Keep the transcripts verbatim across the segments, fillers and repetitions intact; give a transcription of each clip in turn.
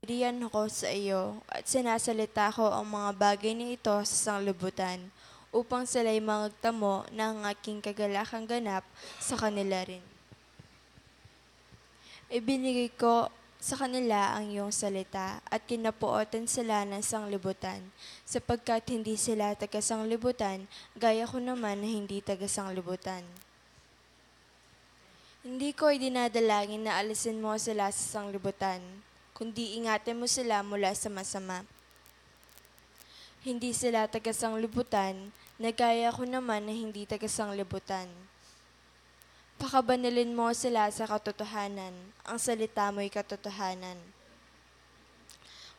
Irian ko sa iyo, at sinasalita ko ang mga bagay na ito sa sanglibutan, upang sila'y magtamo na ang aking kagalakang ganap sa kanila rin. Ibinigay ko sa kanila ang iyong salita, at kinapuotan sila ng sanglibutan, sapagkat hindi sila taga-sanglibutan, gaya ko naman na hindi taga-sanglibutan. Hindi ko idinadalangin na alisin mo sila sa sanglibutan, kundi ingatan mo sila mula sa masama. Hindi sila taga-sanglibutan, na gaya ko naman na hindi taga-sanglibutan. Pakabanalin mo sila sa katotohanan, ang salita mo'y katotohanan.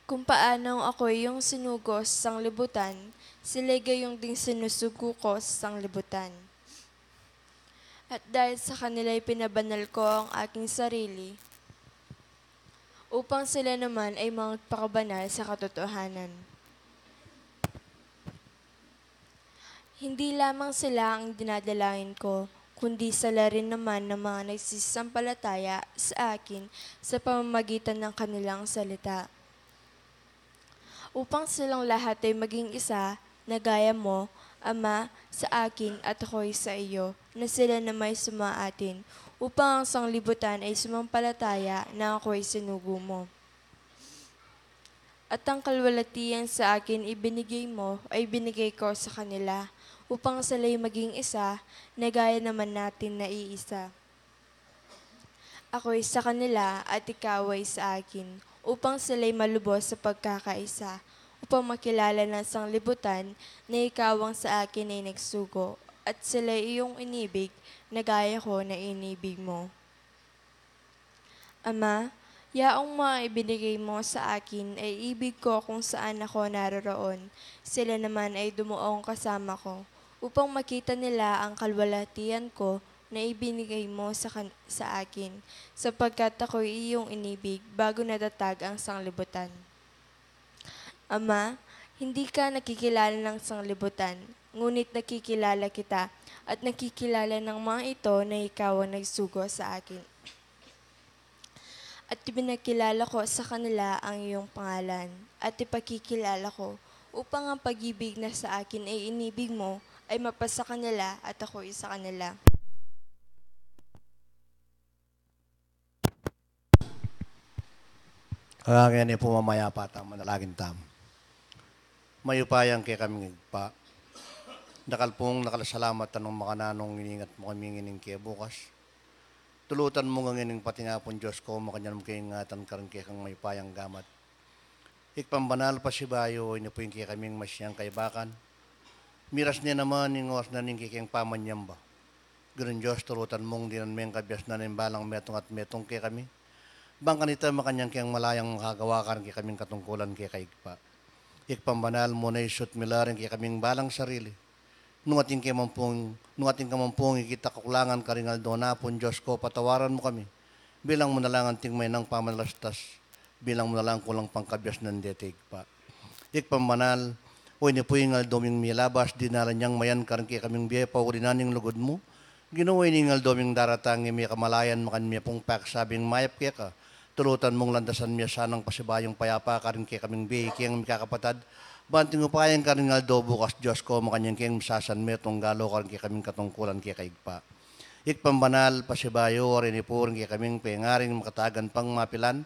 Kung paanong ako'y iyong sinugo sa sanglibutan, sila'y gayong ding sinusugo ko sa sanglibutan. At dahil sa kanila'y pinabanal ko ang aking sarili, upang sila naman ay magpakabanal sa katotohanan. Hindi lamang sila ang dinadalangin ko, kundi sila rin naman ng mga nagsisampalataya sa akin sa pamamagitan ng kanilang salita. Upang silang lahat ay maging isa, na gaya mo, Ama, sa akin at ako'y sa iyo, na sila nama'y sumaatin, upang ang sanglibutan ay sumampalataya na ako'y sinugo mo. At ang kalwalatian sa akin ibinigay mo ay binigay ko sa kanila, upang sila'y maging isa, na gaya naman natin na iisa. Ako'y sa kanila at ikaw ay sa akin, upang sila'y malubos sa pagkakaisa, upang makilala ng sanglibutan na ikaw ang sa akin ay nagsugo, at sila'y iyong inibig, na gaya ko na inibig mo. Ama, yaong mga ibinigay mo sa akin ay ibig ko kung saan ako naroroon, sila naman ay dumuong kasama ko, upang makita nila ang kalwalatian ko na ibinigay mo sa kan-, sa akin, sapagkat ako'y iyong inibig bago natatag ang sanglibutan. Ama, hindi ka nakikilala ng sanglibutan, ngunit nakikilala kita, at nakikilala ng mga ito na ikaw ang nagsugo sa akin. At ipinakilala ko sa kanila ang iyong pangalan, at ipakikilala ko, upang ang pag-ibig na sa akin ay inibig mo ay mapasa kanila at ako'y sa kanila. Kaya ngeni pu mamayapa tamu, manalangin tamu. Mayupayang kekaming Ibpa, dakal pung dakal a salamat nung makananu nung iningat mu kami ngening kebukas. Tulutan mu ngening pati nga pung Dios ko, makanyan mu keng ingatan karing kekang mayupayang gamat. Ibpang banal, pasibayu, ini pu ing kekaming masinyang kaibakan. Miras ne naman ing oras na ning kekeng pamanyamba. Ginung Dios, tulutan mung dinan meng kabiasnan ing balang metung at metung kekami, bang kanita makanyan keng malayang makagawa karing kekaming katungkulan keka Ibpa. Ibpang banal, mu na isut milaring kekaming balang sarili. Nung atin ka man pung, nung atin ka man pung ikit a kakulangan karing aldo na pu, Dios ko, patawaran mu kami. Bilang mu na lang anting mainang pamanalastas, bilang mu na lang kulang pangkabiasnan deti, Ibpa. Ibpang banal, o ini pu ing aldo ming milabas, dinalan yang mayan karing kekaming bie, pauli na ning lugud mu. Ginu, o ini ing aldo ming daratang, e mi kamalayan, makanyan mi pung pakisabi mayap keka. Tulutan mung landasan mi sanang pasibayung payapa karing kekaming bie, ikeng mikakapatad. Banting upaya ing karing aldo bukas, Dios ko, makanyan keng misasanmetung galu karing kekaming katungkulan keka Ibpa. Ibpang banal, pasibayu, o ini pu ing kekaming pengaring makatagan pang mapilan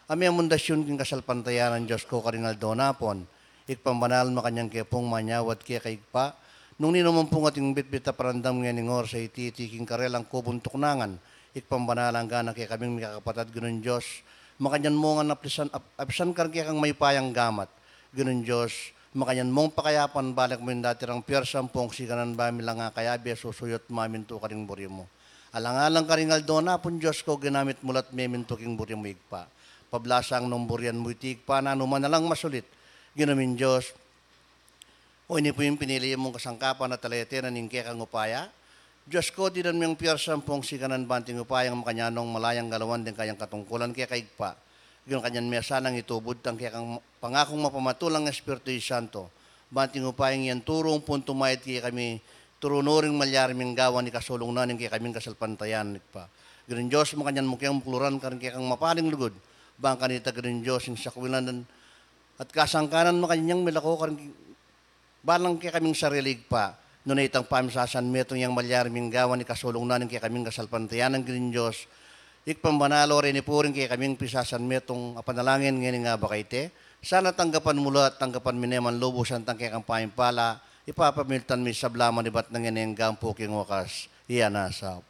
a memundasyun king kasalpantayanan, Dios ko, karing aldo na pu. Ibpang banal, makanyan ke pung manyawad keka Ibpa, nung ninu man pung ating bitbit a parandam ngening oras a iti, iti king karelang kubung tuknangan. Ibpang banal, angga na kekaming mikakapatad, Ginung Dios, makanyan mu ngan apisan, ap-, apisan karing kekang mayupayang gamat. Ginung Dios, makanyan mung pakayapan, balik mu ing dati rang piyarsa ampong siganan ba mi lang a kayabe, susuyut mamintu karing buri mu. Alang-alang karing aldo na pu, Dios ko, ginamit mu la't memintu king buri mu, Ibpa. Pablasang nung burian mu iti, Ibpa, nanu man a lang masulit. Ginu ming Dios, o ini pu ing pinili mung kasangkapan at talete na ning kekang upaya. Dios ko, dinan mu yang piyarsa ampong siganan banting upayang makanyan nong malayang galuan deng kayang katungkulan keka Ibpa. Ginung kanyan me sanang itubud tang kekang pangakung mapamatulang Espiritu Santo. Banting upayang yang turu mu pung tumayad kekami, turu no ring malyari ming gawan ikasulung na ning kekaming kasalpantayanan, Ibpa. Ginung Dios, makanyan mu keng mukluran karing kekang mapaling lugud. bang kanita, Ginu Dios, ing sakwilan at kasangkanan makanyan milako karing balang kekaming sarili pa. Nune itang pamisasan metung yang malyari ming gawan ikasulung na ning kekaming kasalpantayanan, Ginu Dios, Ibpang banal, o reni pu ring kekaming pisasan metung a panalangin ngening abak a iti, sana tanggapan mu la at tanggapan mi ne man lubusan tang kekang pamimpala, ipapamiltan mi sabla manibat na ngening anggang pu king wakas. Iya na sa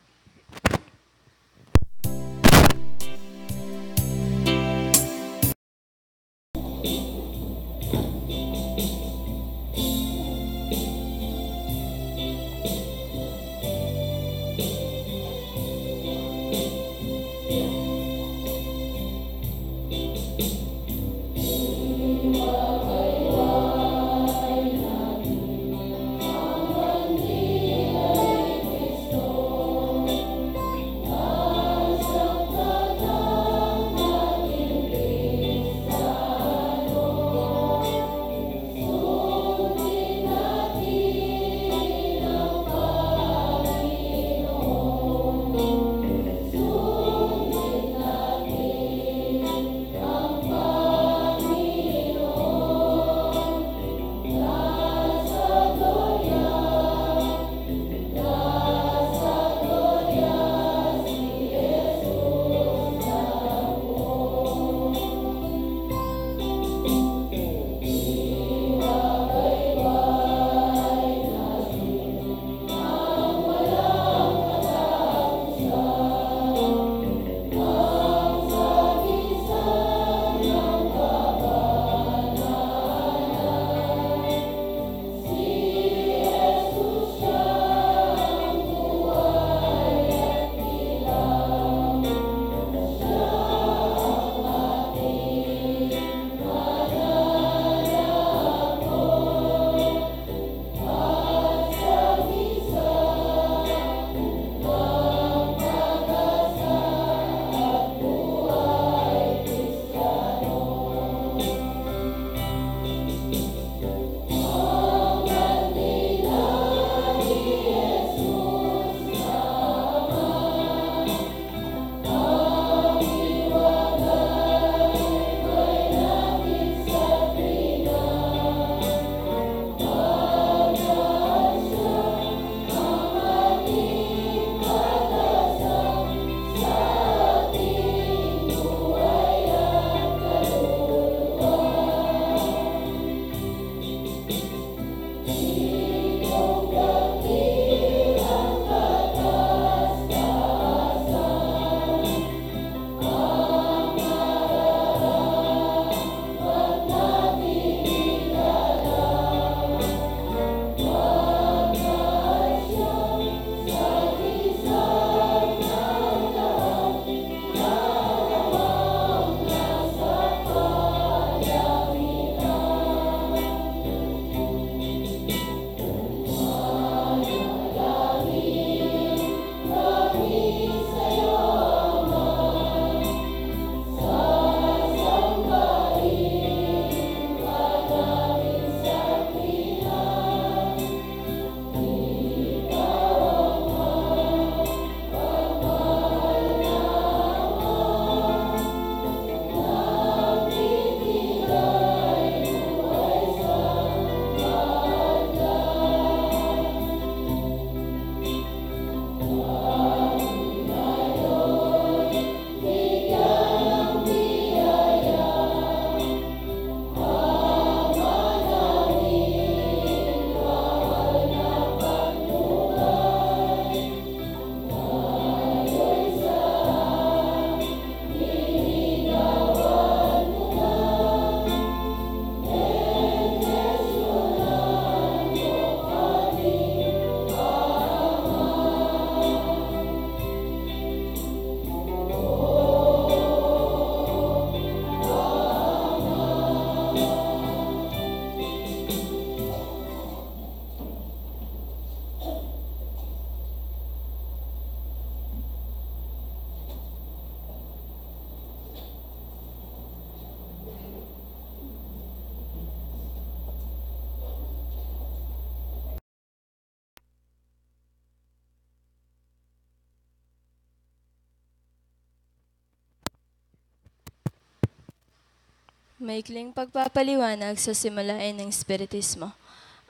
Maikling pagpapaliwanag sa simulain ng Espiritismo.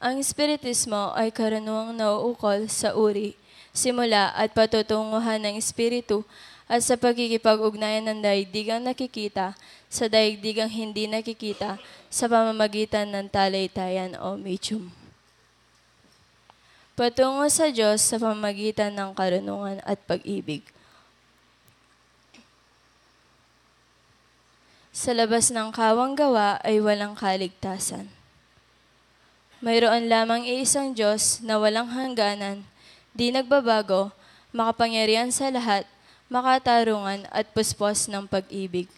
Ang Espiritismo ay karaniwang nauukol sa uri, simula at patutunguhan ng Espiritu at sa pakikipag-ugnayan ng daigdigang nakikita sa daigdigang hindi nakikita sa pamamagitan ng talay-tayan o medium. Patungo sa Diyos sa pamamagitan ng karunungan at pag-ibig. Sa labas ng kawang gawa ay walang kaligtasan. Mayroon lamang iisang Diyos na walang hangganan, di nagbabago, makapangyarihan sa lahat, makatarungan at puspos ng pag-ibig.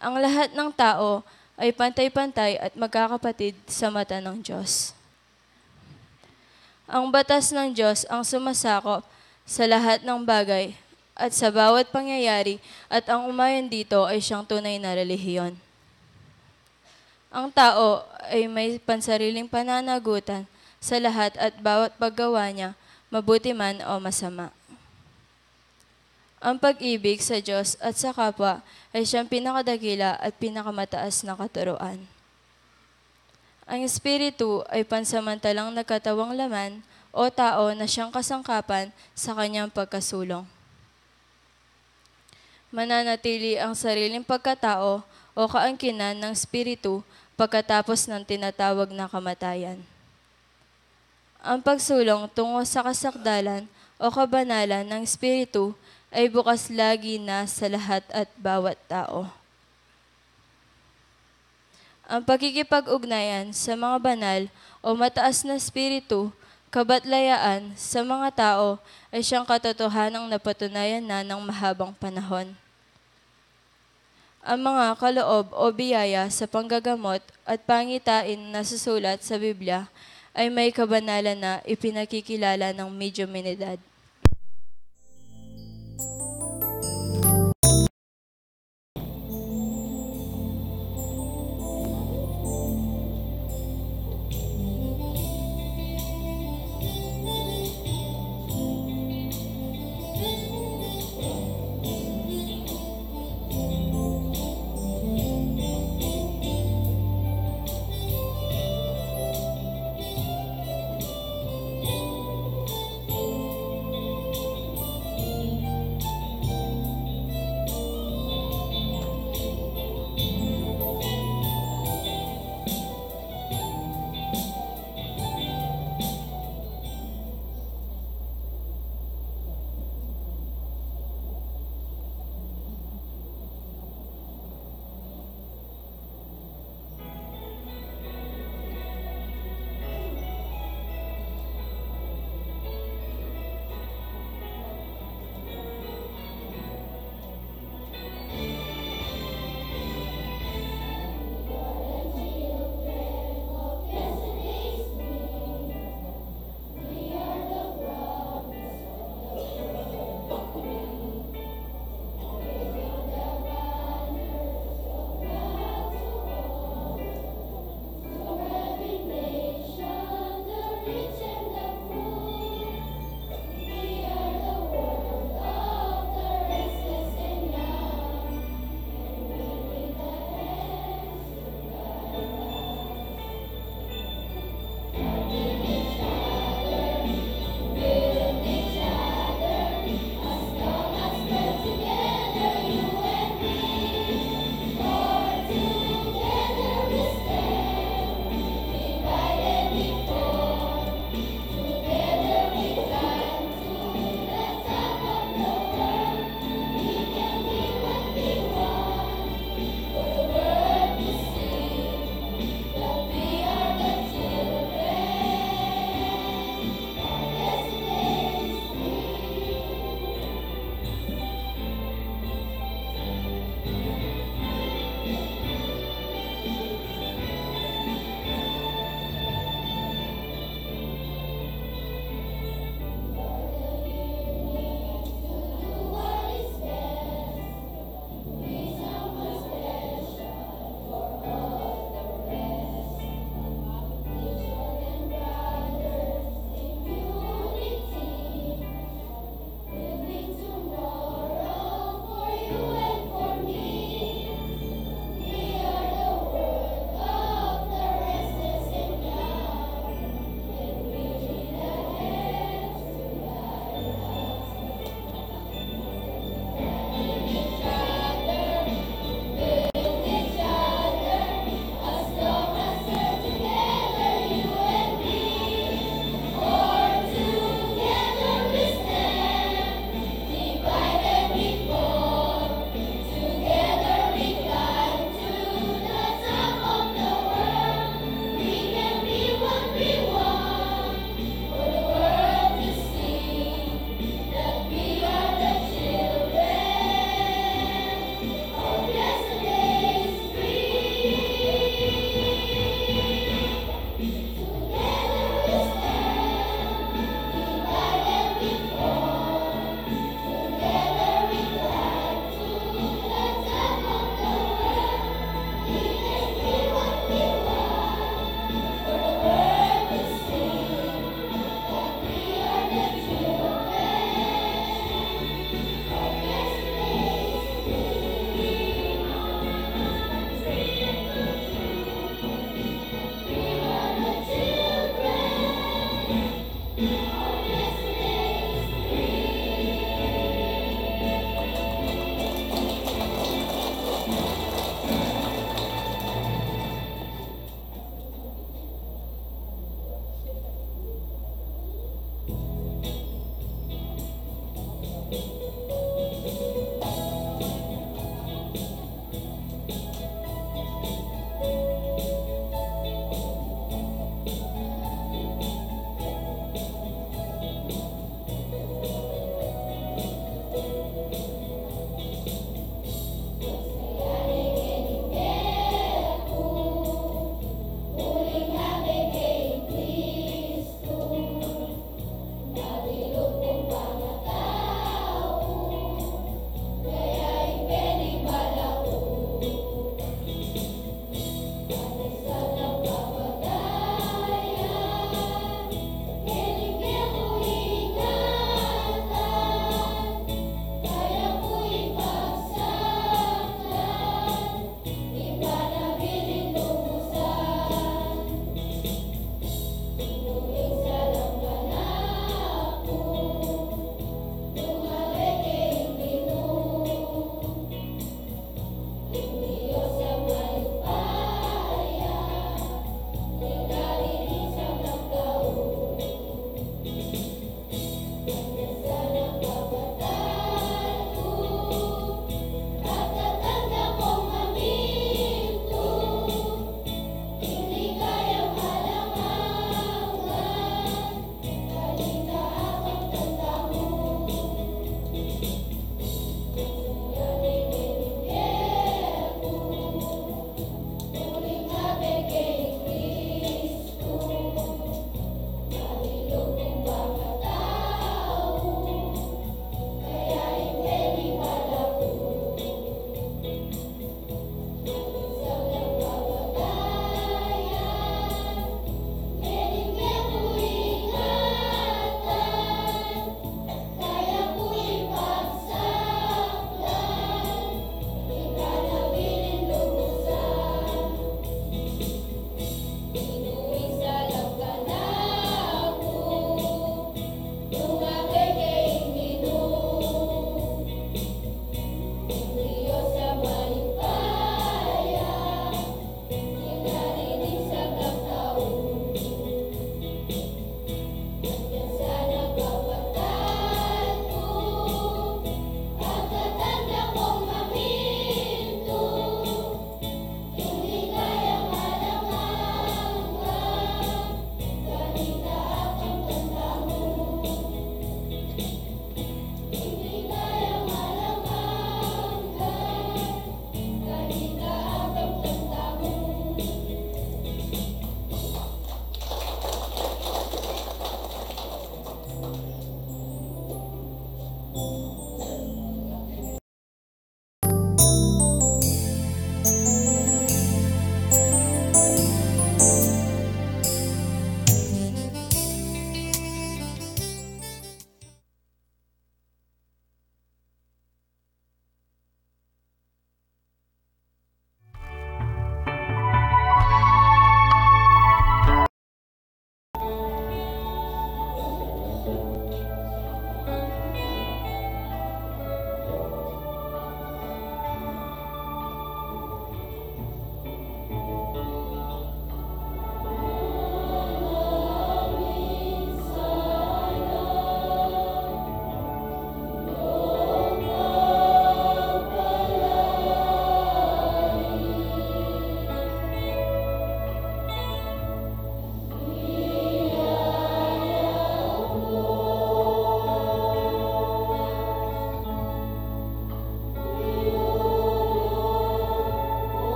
Ang lahat ng tao ay pantay-pantay at magkakapatid sa mata ng Diyos. Ang batas ng Diyos ang sumasakop sa lahat ng bagay at sa bawat pangyayari, at ang umayon dito ay siyang tunay na relihiyon. Ang tao ay may pansariling pananagutan sa lahat at bawat paggawa niya, mabuti man o masama. Ang pag-ibig sa Diyos at sa kapwa ay siyang pinakadakila at pinakamataas na katuruan. Ang Espiritu ay pansamantalang nagkatawang laman o tao na siyang kasangkapan sa kanyang pagkasulong. Mananatili ang sariling pagkatao o kaangkinan ng Espiritu pagkatapos ng tinatawag na kamatayan. Ang pagsulong tungo sa kasakdalan o kabanalan ng Espiritu ay bukas lagi na sa lahat at bawat tao. Ang pakikipag-ugnayan sa mga banal o mataas na espiritu, kabatlayaan sa mga tao ay siyang katotohanang napatunayan na ng mahabang panahon. Ang mga kaloob o biyaya sa panggagamot at pangitain na susulat sa Biblia ay may kabanalan na ipinakikilala ng mediuminidad.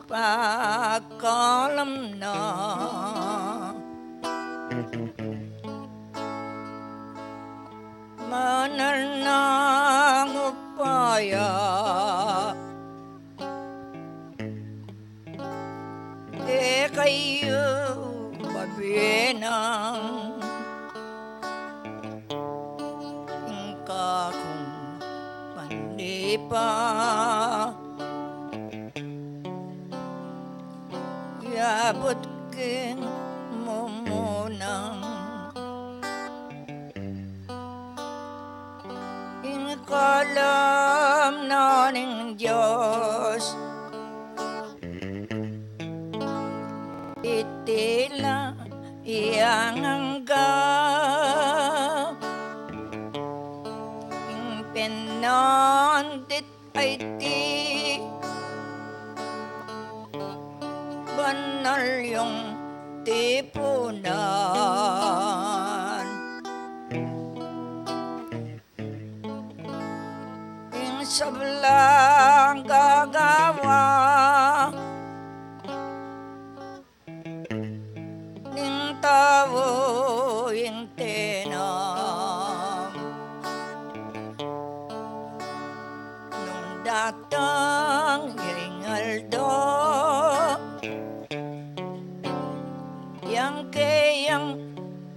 pakalam na. Manal nang upaya kekayu babie nang ing kakung panipa. Yabut king mumunang ing kalam na ning Dios. Iti la yang angga ing penandit a iti banal yung tipunan. Ing sablang gagawa ning tau ing tinam. Nung datang ya ing aldo, yang keyang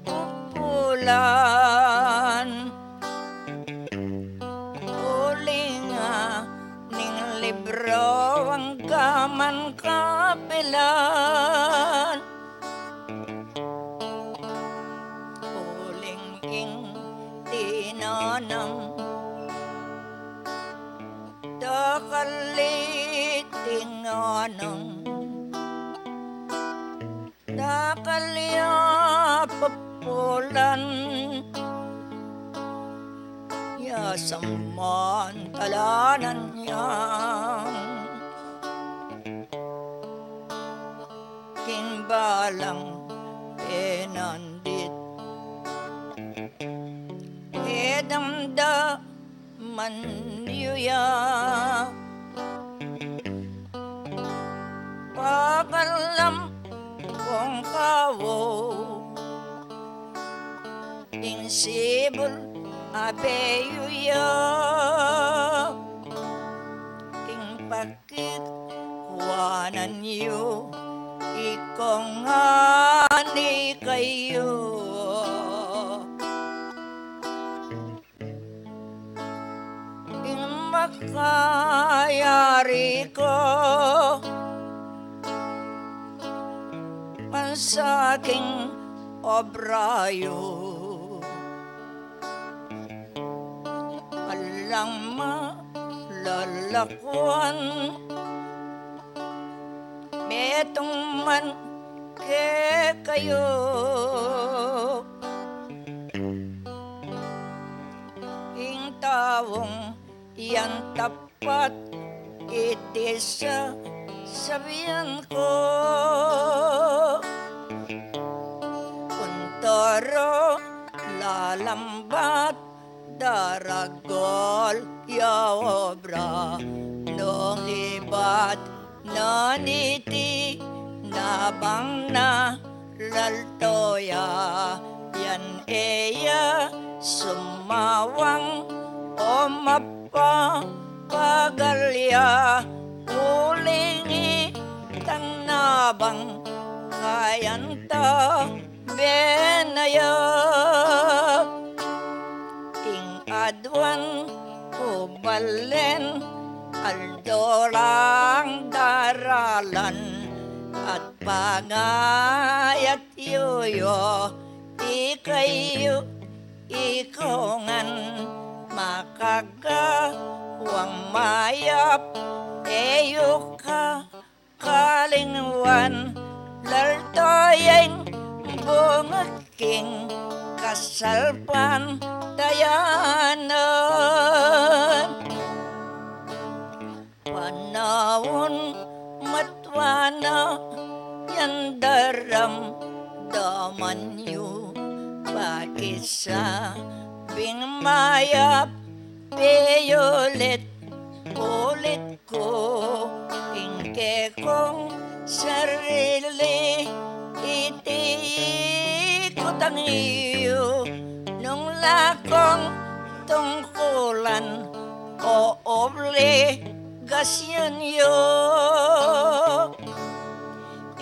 pupulan, uling a ning libro angga man kapilan. Uling ing tinanam, dakal iti nganang, dakal ya pupulan, ya samantalanan yang king balang penandit. E damdaman yu ya, pakalam kung kau ing sibul a beyuya, ing pakit kuanan yu, ikong ani kayu. Ing makayari ko, mansaking obra yu, alang malalakuan, metung man kekayu. Ing taung yan tapat, iti sasabian ku, kuntoro lalambat, daragol ya obra nung ibat, nung iti nabang na lalto ya, yan e ya sumawang o mapapagal ya, uling itang nabang kayan ta benaya. Ing aduan ku balen, aldo lang daralan at pangayat yu yo, ikayu, ikaw ngan makagawang mayap, e yu ka kalingwan, lalto ya ing bunga king kasalpantayanan. Panaun matua na yan daramdaman yu, pakisabing mayap, peyulit-ulit ku ing kekong sarili, iti kutang yu, nung lakong tungkulan o obligasyun yu.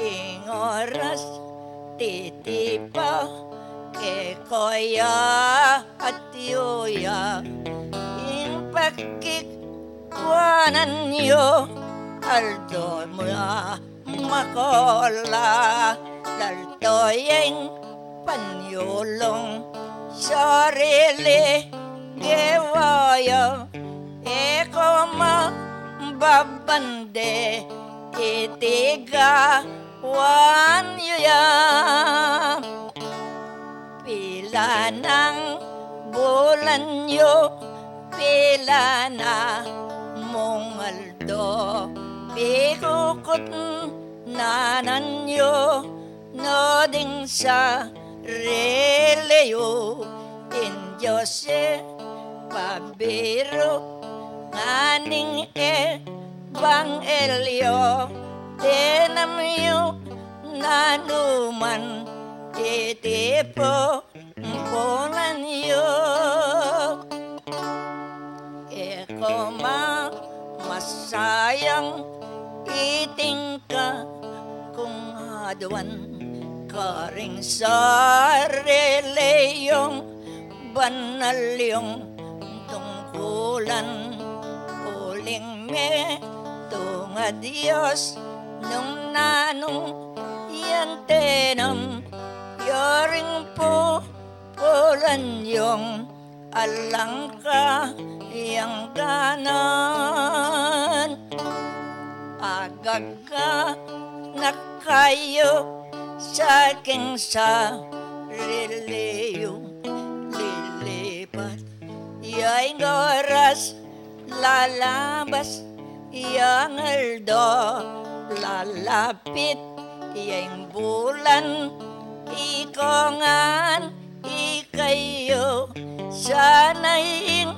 Ing oras titipa, keko ya at yu ya, ing pakikwanan yu, aldo mu ya makola, laldo ya ing panyulung sarili, gewa ya, e ko mababande, iti gawan yu ya. Pila nang bulan yu, pila na mung aldo, pikukutnanan yu no ding sarili yu. Ing Dios e pabiru, ngening ebanghelyo, tenam yu na numan, iti pu bulan yu. E ko ma masayang iting kakung aduan, karing sarili yung banal yung tungkulan. Uling metung a Dios, nung nanung yang tenam yu ring pu bulan yung alang kayang ganan. Agaga na kayu sa king sarili yung lilipat. Ya ing oras lalabas, ya ing aldo lalapit, ya ing bulan ikongan ikayu. Sana ing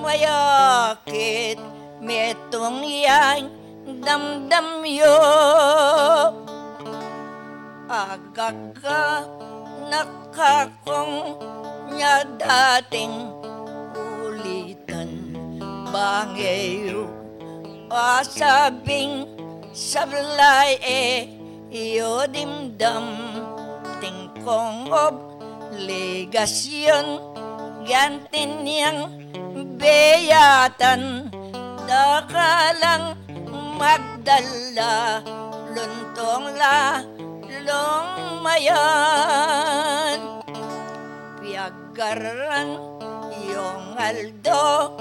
mayakit metung ya ing damdam yu. Agaga na kakung nya dating ulitan, bang e yu asabing sablay, e yu dimdam ting kong obligasyun, gantin yang biyatan, dakalang magdala, luntung lalung mayan. Piagaran yung aldo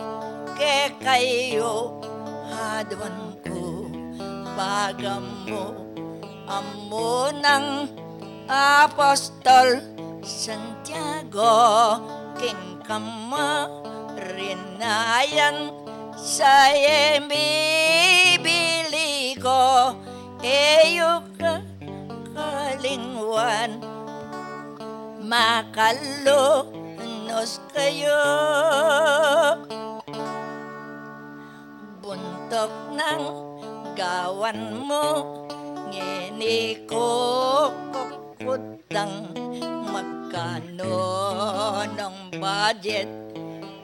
kekayu, aduan ku, bagamu amu nang Apostol Santiago, king kamarinayan sa e mibili ko, e yu kakalingwan, makalunus kayu. Buntuk nang gawan mu, ngeni ku kukutang magkanu nong budget,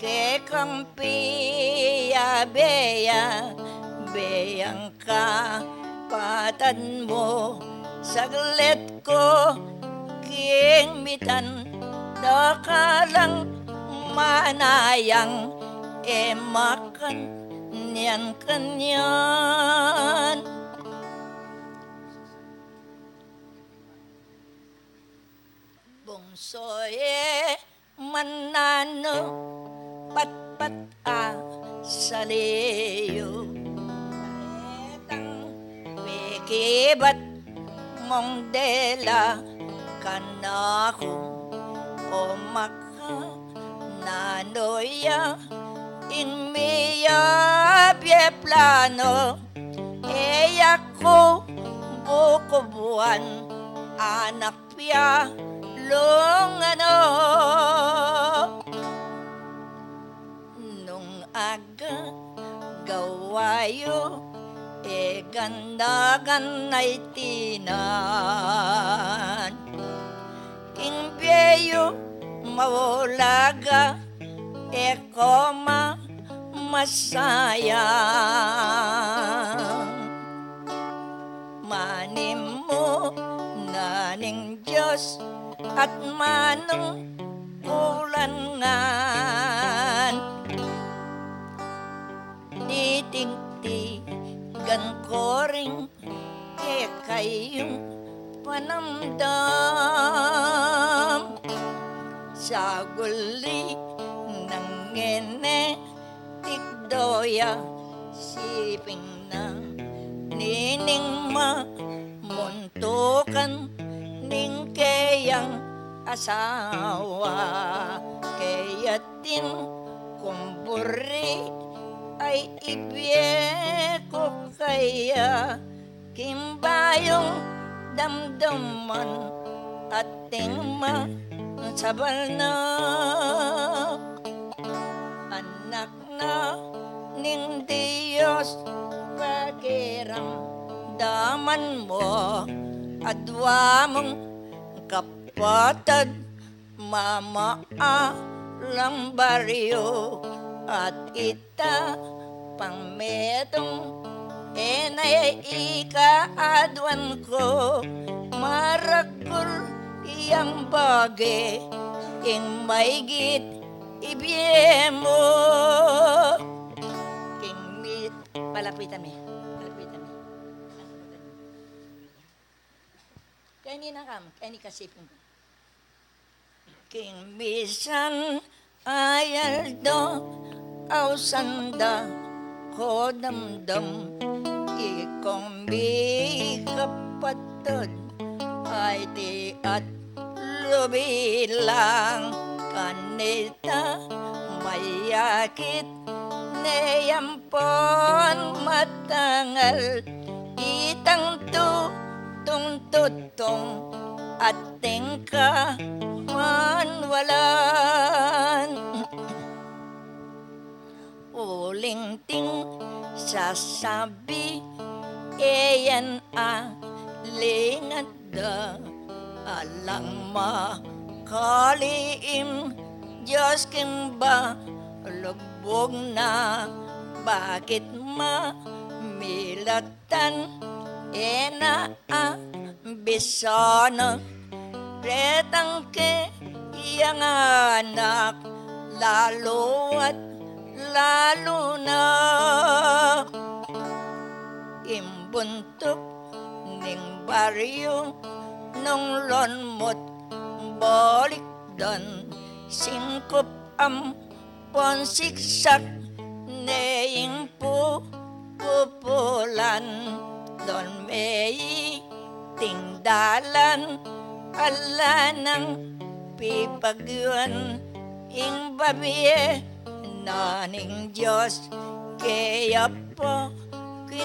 kekang piabeya-beyang kapatad mu, saglit ku king mitan, dakalang manayang e makanyan-kanyan. Bungsu e mananu patpat a sali yu, karetang pikibat mung dela kanaku, o makananu ya ing miyabie planu, e ya ku bukubuan anak pia lung ano. Nung agagawa yu e Ganda kan ay tinan. King bie yu maulaga, e ko ma masayang. Manimuna ning Dios at manungkulan ngan. Titingtigan ko ring kekayung panamdam. Saguli nang ngeni tikdo ya siping na nining mamuntukan ning keyang asawa. Kaya atin kung buri ay ibie ku kaya, king bayung damdaman atin masabal na. Anak na ning Dios, pakiramdaman mu, adwa mung kapatad, mama alang baryu at ita pang metung, e na ika adwan ku, maragul yang bage ing maigit ibie mu. King mi-, palapitan mi, palapitan mi. Keni na kam, keni kasiping. King misan ay aldo, ausan da ko damdam, ikong mikapatad, ay ti at lubilang kanita mayakit ne ampon matangal, itang tutung tutung ating kamanwalan. Uling ting sasabi, e yan a lingad da, alang makaliim Dios king balugbug na, bakit mamilat tan e na abisan na retang keyang anak, lalu at lalu na ing buntuk ning baryu nung lonmut bolikdan singkup am pon siksak ne ing pu-, pupulan, don me iting dalan, ala nang pipagyuan ing babie na ning Dios, kaya pakinabang.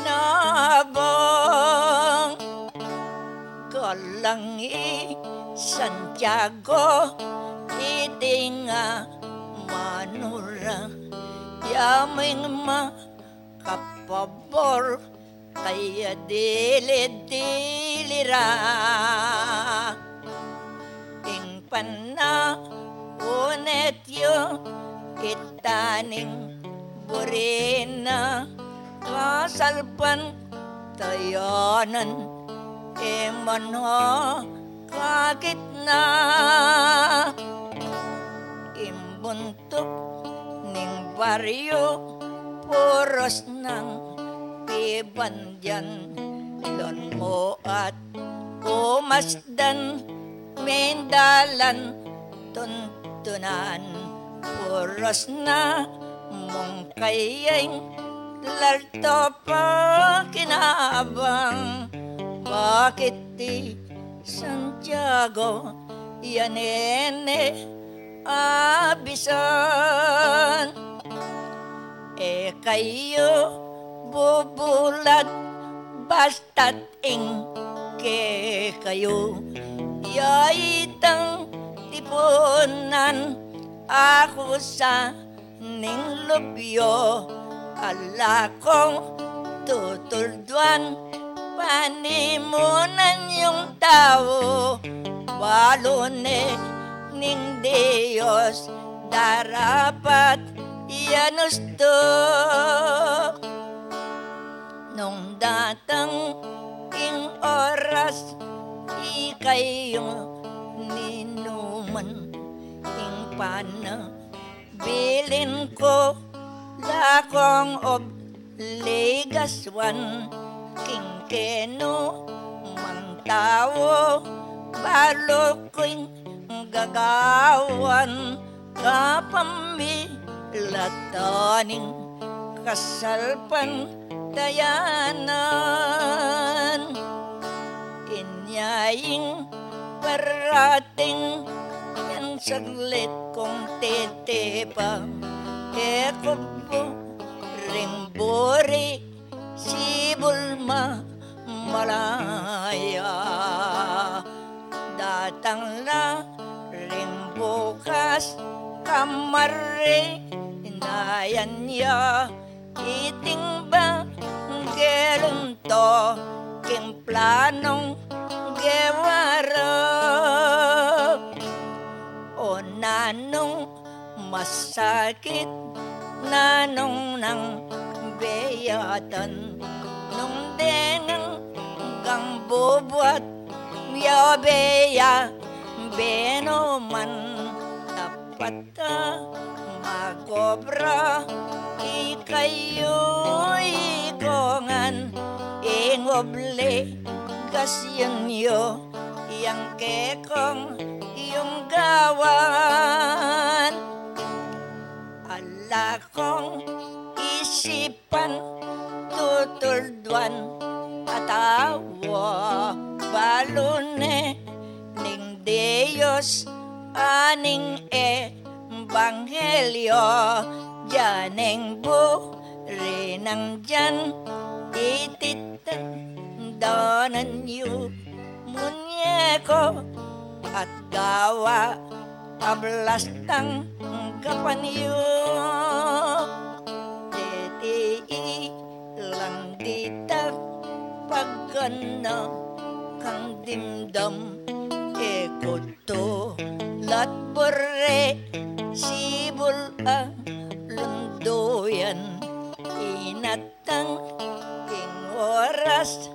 Kalang i Santiago, iti nga manura, ya ming makapabor, kaya dili-dili ra. Ing panaun yu, ita ning buri na, kasalpan tayanan, e man ho kakit na. Ing buntuk ning baryu, puros nang pibandian, lonmu at umas dan mindalan tuntunan, puros na mung kayeng lalto pakinabang. Bakit di Santiago ya nene abisan? E kayu bubulad basta't ing kekayu ya itang tipunan. Aku sa ning lub yu, ala kong tutulduan panimunan yung tau, balu ne ning Dios darapat ya nustu. Nung datang ing oras, ikayu ninuman ing panabilin ku, lakong obligaswan king kenu mang tau, balu ku ing gagawan kapamilatan ning kasalpantayanan. Inya ing parating yang saglit kung titipa, e ku bu ring buri sibul ma malaya. Datang la ring bukas kamarinayan ya, iting banggelung to king planung gewara. O nanung masakit, nanung nang beyatan, nung dengang kang bubuat, ya beya benu man tapat a makobra. Ikayu ikongan ing obligasyun yu, yang kekong yung gawan. Ala kong isipan, tutulduan a tau, balu ne ning Dios aning ebanghelyo, dian ing buri nang dian ititandanan yu. Munyeko at gawa, ablas tanggapan yu. Deti ilang ditak pagana kang dimdam, e ku tulat buri sibul a lunduyan. Inat tang ing oras,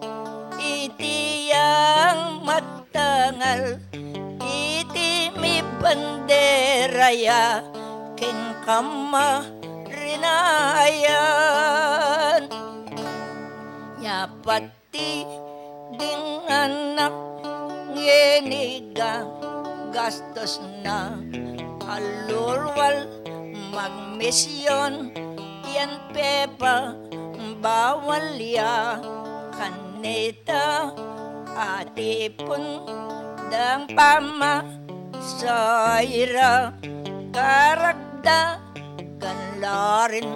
iti yang matangal, iti mibandera ya king kamarinayan. Nya pati ding anak, ngeni gagastus na, alulwal magmisyon, yan pepa bawal ya kanita, atipun dang pamasahe ra, karagdagan la rin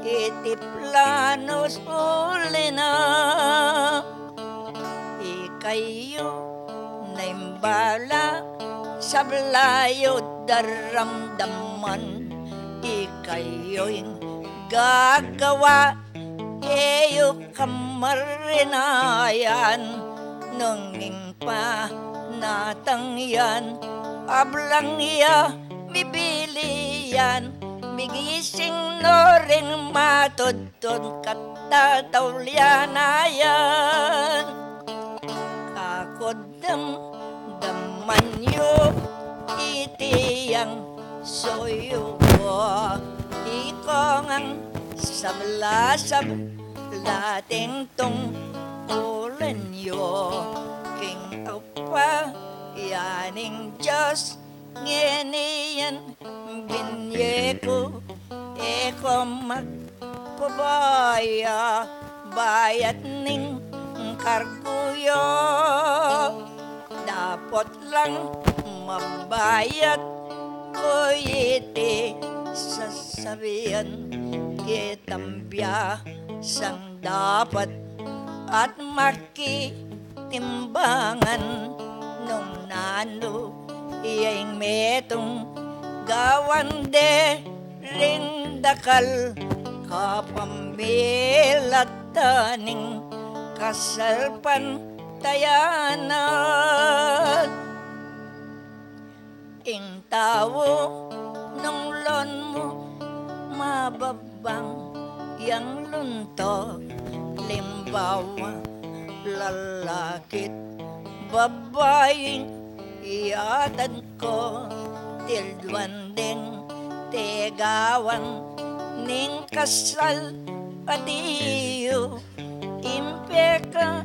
iti planus uli na. Ikayu na ing bala, sabla yu daramdaman, ikayu ing gagawa, e yu kamarinayan. Nung ing panatang yan, ablang ya mibilian, migising no ring matud tun katataulian na yan. Kaku damdaman yu iti yang suyu ku, ikongan sabla-sabla ding tungkulan yu king Apa ya ning Dios. Ngeni yan binye ku, e ku magpabaya, bayat ning kargu yu. Dapot lang mabayat ku iti sasabian, kitang biasang dapat at makitimbangan, nung nanu ya ing metung gawan de ring dakal kapamilatan. taning kasalpantayanan. Ing tau nung lon mu mababang yang lunto, limbawa lalaki't babaing yatad ko, tilduan deng tegawan ning kasal atiyu. Impeka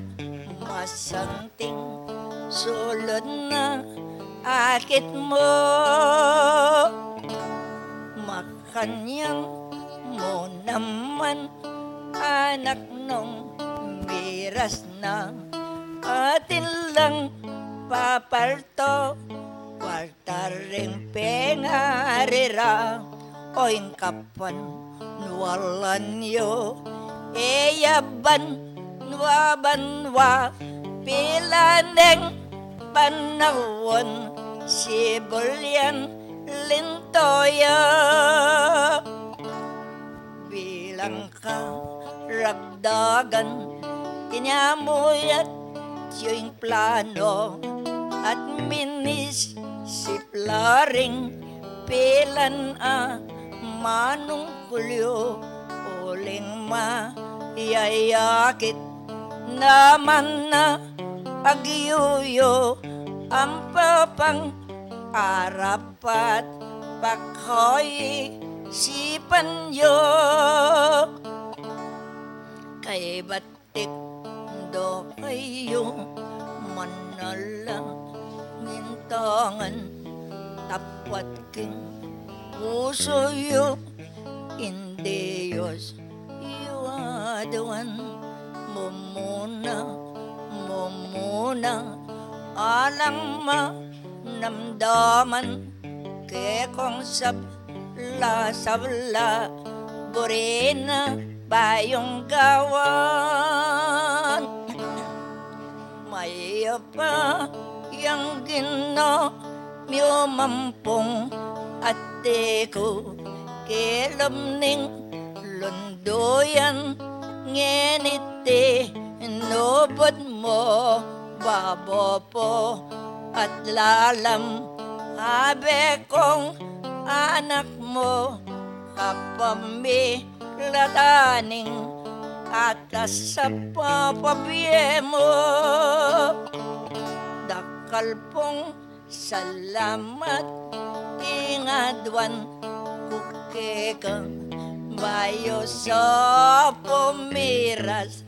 masanting sulud na akit mu, makanyan mu naman anak nung miras na atin lang papalto. Taring pengari ra, o ing kapanwalan yu, e ya banwa-banwa, pilan deng panaun, sibul yan linto ya. Bilang karagdagan, inya mu yat yu ing plano at minisip la ring pilan a manungkul yu, uling mayayakit naman na agyu yu, ampo pang arapat pakaisipan yu. Kaybat tikdo kayu manalangin tangan, tapat king pusu yu, ing Dios yu aduan. Mumuna, mumuna, alang manamdaman kekong sabla-sabla, buri na bayung gawan. Mayap a yang Ginu, miumampung ate ku, kelub ning lunduyan, ngeni tinubud mu, babo pu at lalam, abe kung anak mu, kapamilatan ning atas a pabie mu. Dakal pung salamat ing aduan ku keka, bayu sa pumiras,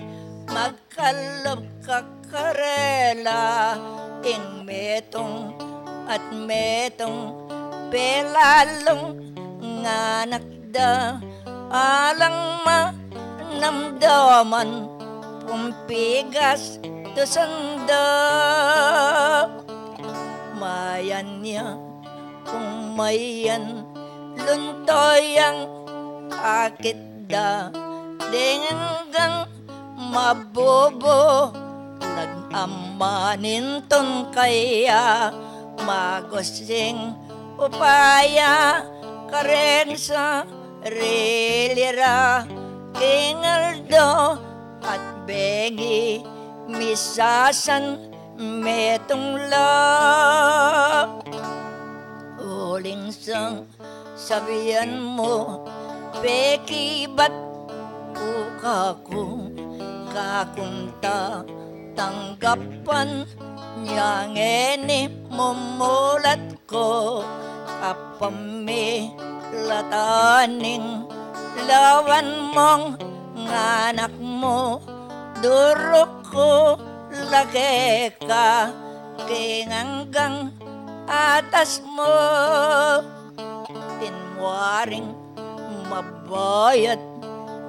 magkalub ka karela ing metung at metung, pelalung anak da, alang manamdaman pung pigastusan da. Mayan ya kung mayan, lunto yang akit da, deng anggang mabubu, nag-amanin tun kaya, magusing upaya kareng sarili ra, king aldo at bengi misasan metung la. Uling sang sabian mu, pekibat ku kaku, kakung tatanggapan, nya ngeni mumulat ku, kapamilatan ning lawan mung anak mu, duruk ku la keka king anggang atas mu. Tinwaring mabayat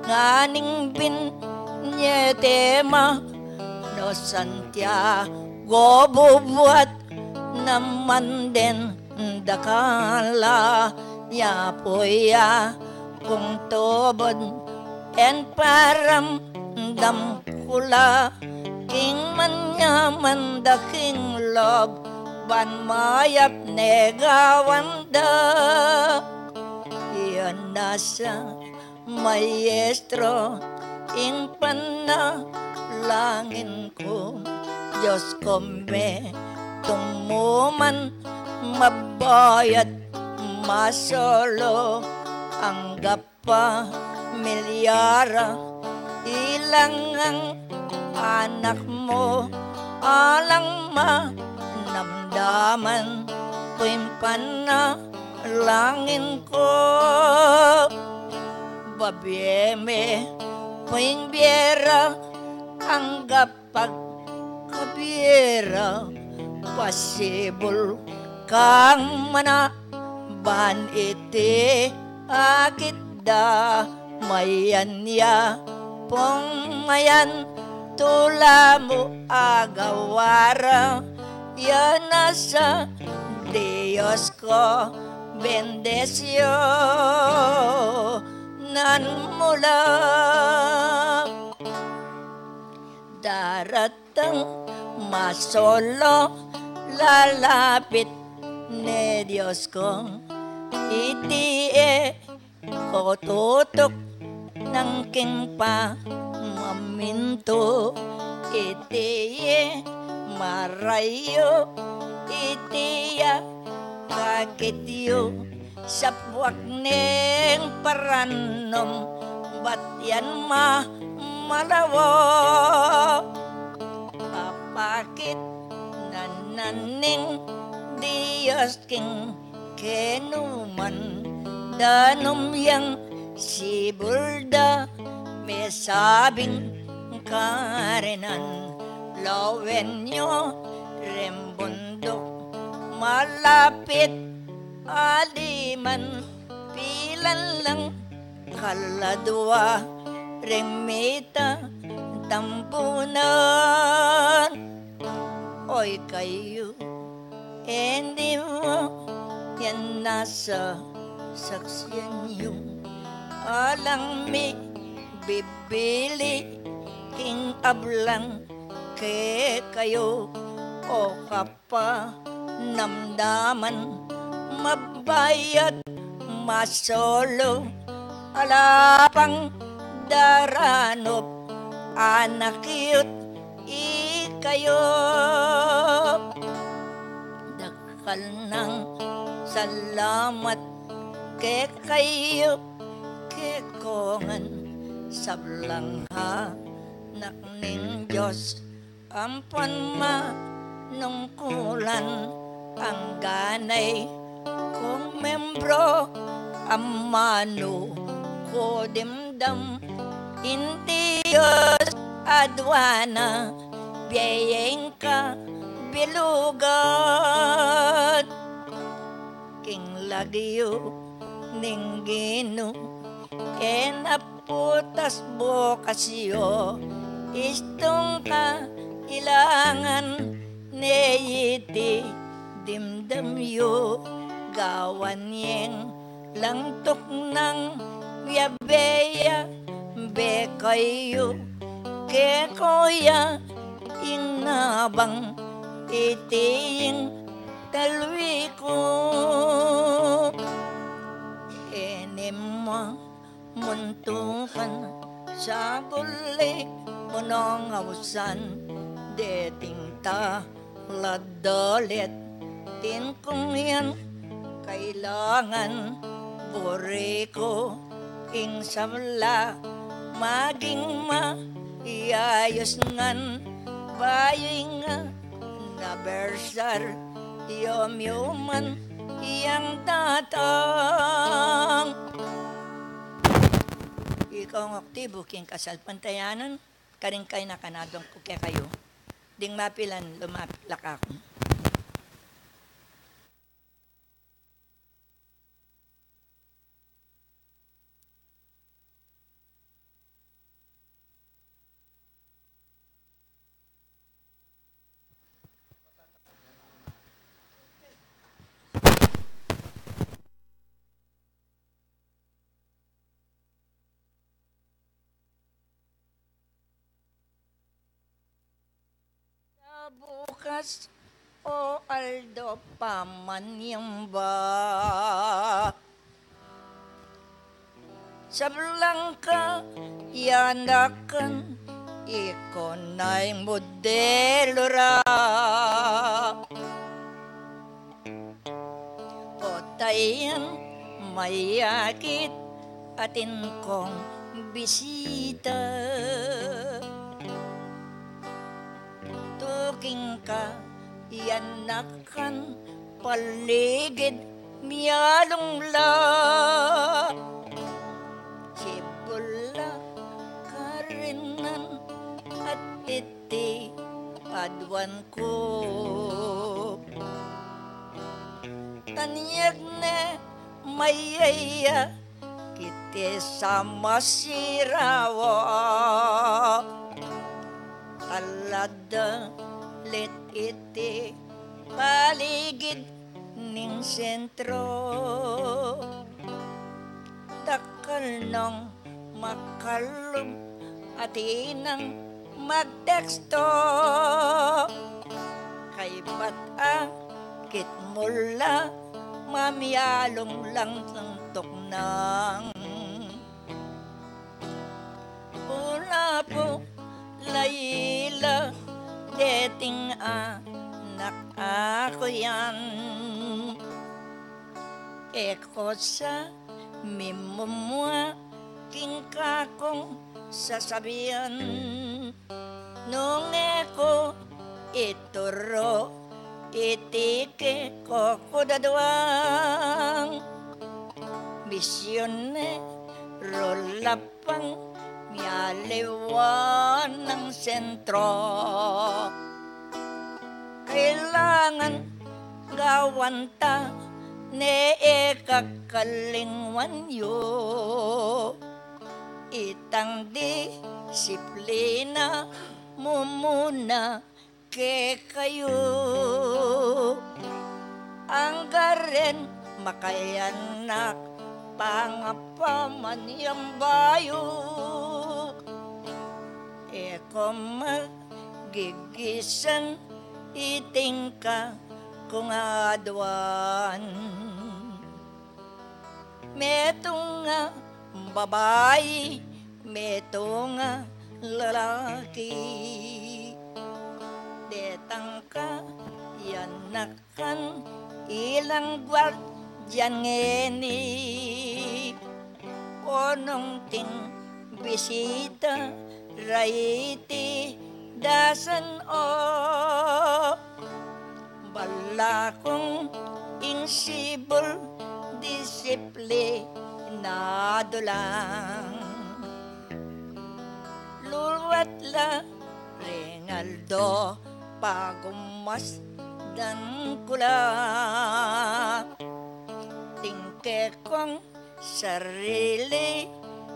nganing binyete ma, no Santiago bubuat naman den dakal la, nya pu ya kung tubud en paramdam ku la, king manyaman da king lub, ban mayap ne gawan da. Yan na sa maestro ing panalangin ku. Dios ku, metung mu man mabayat masolo, anggap pamilya ra, ilang anak mu, alang manamdaman ku ing panalangin ku. Babie me pu ing bie ra, anggap pagkabie ra, pasibul kang mana ban iti akit da, mayan ya pung mayan, tula mu agawa ra, ya nasa Dios ku, bendisyonan mu la. Darat tang masolo, lalapit ne Dios ku, iti e ku tutuknang king pamamintu, iti e marayu, iti ya kakit yu, sapuak neng paranum, bat yan ma malawa. Papakit na na ning Dios king kenu man, danum yang sibul da, mesabing karinan, lawen yu ring bunduk malapit, ali man pilan lang kaladwa ring mita tampunan. Oy kayu, e nimu yan nasasaksian yu, alang mibibili king ablang kekayu, o kap panamdaman, mabayat masolo, ala pang daranup, anak yut ikayu. Dakal nang salamat kekayu, kekongan sablang anak ning Dios, ampon manungkulan, angganay kung membro, amanu ku dimdam, ing Dios aduan na, bie ing kabilugan. King lagyu ning Ginu, e na putas bukas yu, istung kailangan ne iti dimdam yu, gawan yeng langtuk nang yabe ya, be kayu, keku ya ing nabang, iti ing talwi ku. E ne mu muntukan, sabuli mu nong ausan, deting taladalit, tin kung yan kailangan, buri ku ing sabla maging maayus ngan, bayu ing anniversary, yom yuman yang datang. Ikaw ngok tibu king kasalpantayanan, karin kayna kanadong ku kekayu. Ding mapilan, lumapit la kaku. Sa bukas o aldo pamanyamba, Sablang kayanakan, ikong modelu ra. O tayan, mayakit atin kong bisita. Tuking kayanakan, paligid mialung la. Sibul la karinan at iti aduan ku. Tanyag ne mayaya kiti sa masirawa. Talada lit iti paligid ning sentro. Dakal nong makalub atin nang magteksto. Kaybat akit mu la, mamialung lang sang tuknang. Pula pu la ila, deting anak aku yan. E ko sa mimumua king kakung sasabian. Nung e ku ituru iti kekong aduang, misyonero la pang mialiwa nang sentro. Kailangan gawan ta ne e kakalingwan yu itang disiplina mumuna kekayu. Angga ren makayanak pangapaman yang bayu. E ko magigisan iting kakung aduan. Metung a babai, metung a lalaki. Detang kayanakan ilang guardian ngeni. O nung ting bisita ra iti dasan o. Bala kung ing sibul disiplinadu lang. Luluat la ring aldo pagumasdan ku la. Tingke kong sarili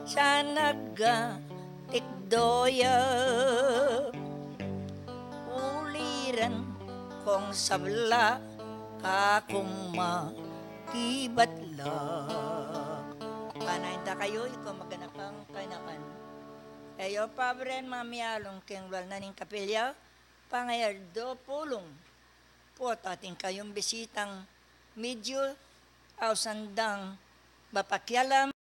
sa nagatikdo ya. Uliran kong sabla kakung makibat la. Panayan da kayu, ikong maganakang kayanakan. E yu pa bren mamialung king lual na ning kapilya, pangayaldo pulung. Pota atin kayung bisitang medyu ausan dang mapakialam.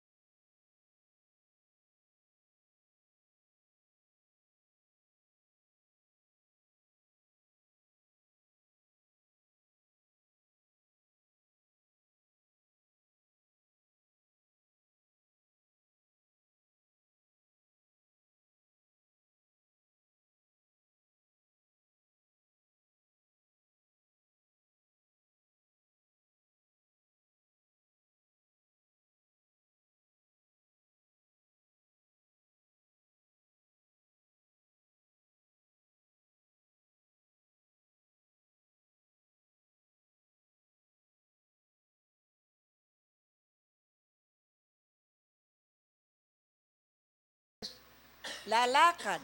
Lalakad.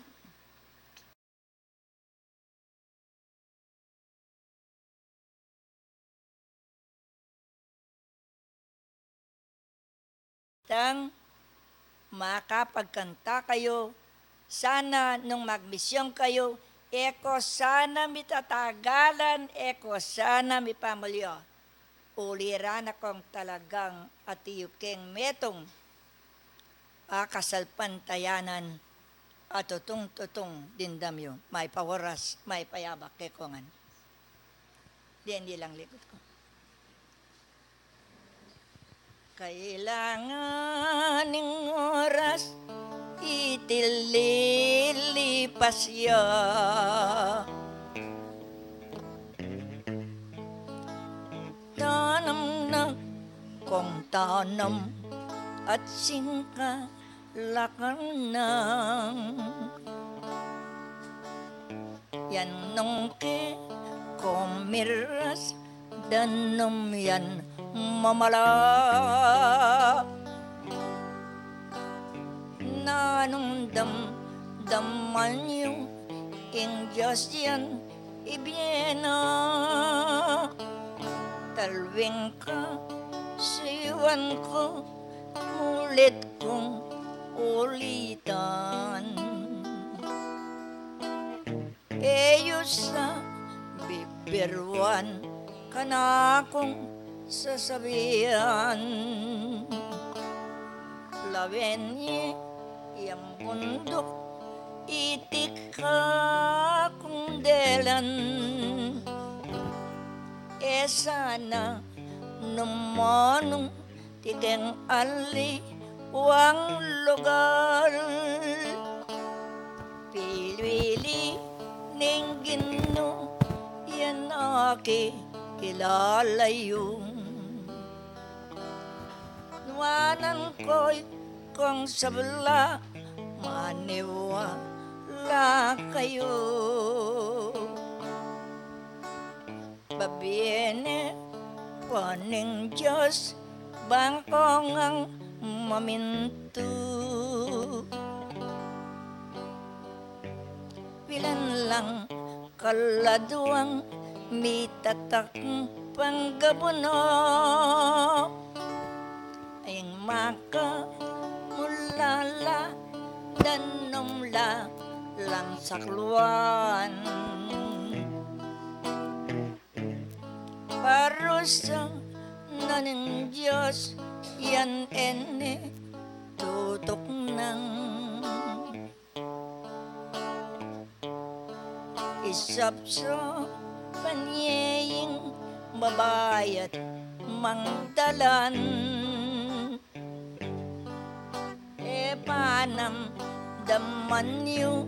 Tang makapagkanta kayu, sana nung magmisyun kayu, e ko sana mitatagalan, e ko sana mipamulya. Uliran na kung talagang ati yu keng metung. a kasalpantayanan a tutung-tutung dimdam yu, mayap a oras, mayap a yabak kekongan. Deni lang likut ku. Kailangan ning oras, iti lilipas ya. Tanam na kong tanam at singka lakanang. Yan nung ke komiras, danum yan mamala. Nanung damdaman yu ing Dios yan ibie na. Talwing ka, suyuan ku, mulit kung ulitan. E yu sa bibiruan kanakung sasabian. Lawen ye yang bunduk, iti kakung delan. E sana numanung tikeng aliwang lugal. Pilwili ning Ginu yan akikilala yu. Nuanan ko'y kung sabla maniwala kayu. Babie ne pa ning Dios bang ko ngang mamintu. Pilan lang kaladuang mitatak panggabuno. Ing makamulala danum la lang sakluan. Parusa na ning Dios yan e ne tutuknang. Isapsapan ye ing babai at mangdalan. E panamdaman yu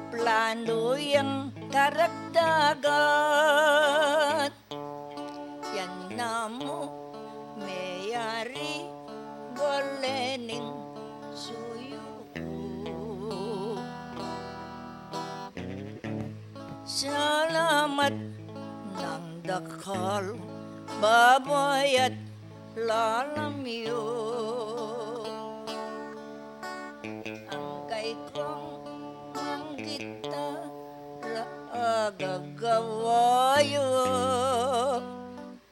planu yang karagdagan. Yan na mu meyari gole ning suyu ku. Salamat nang dakal, babai at lalam yu. Angkay kong manggita la agagawa yu.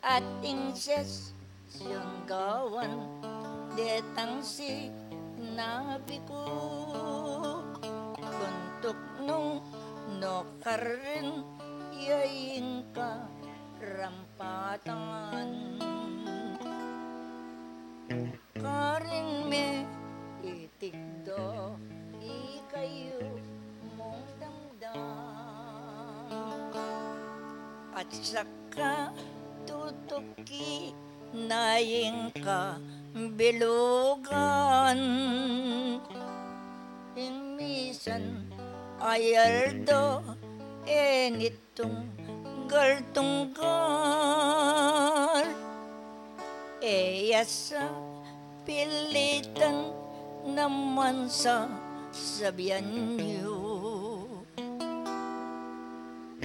At ing sesyon gawan detang sinabi ku, kuntuk nung no karin ya ing karampatan. Karin me itikdo ikayu mung damdam. At saka tutuki na ing kabilugan. Ing misan ay aldo e nitu tunggal-tunggal. E ya sa pilitan naman sasabian yu.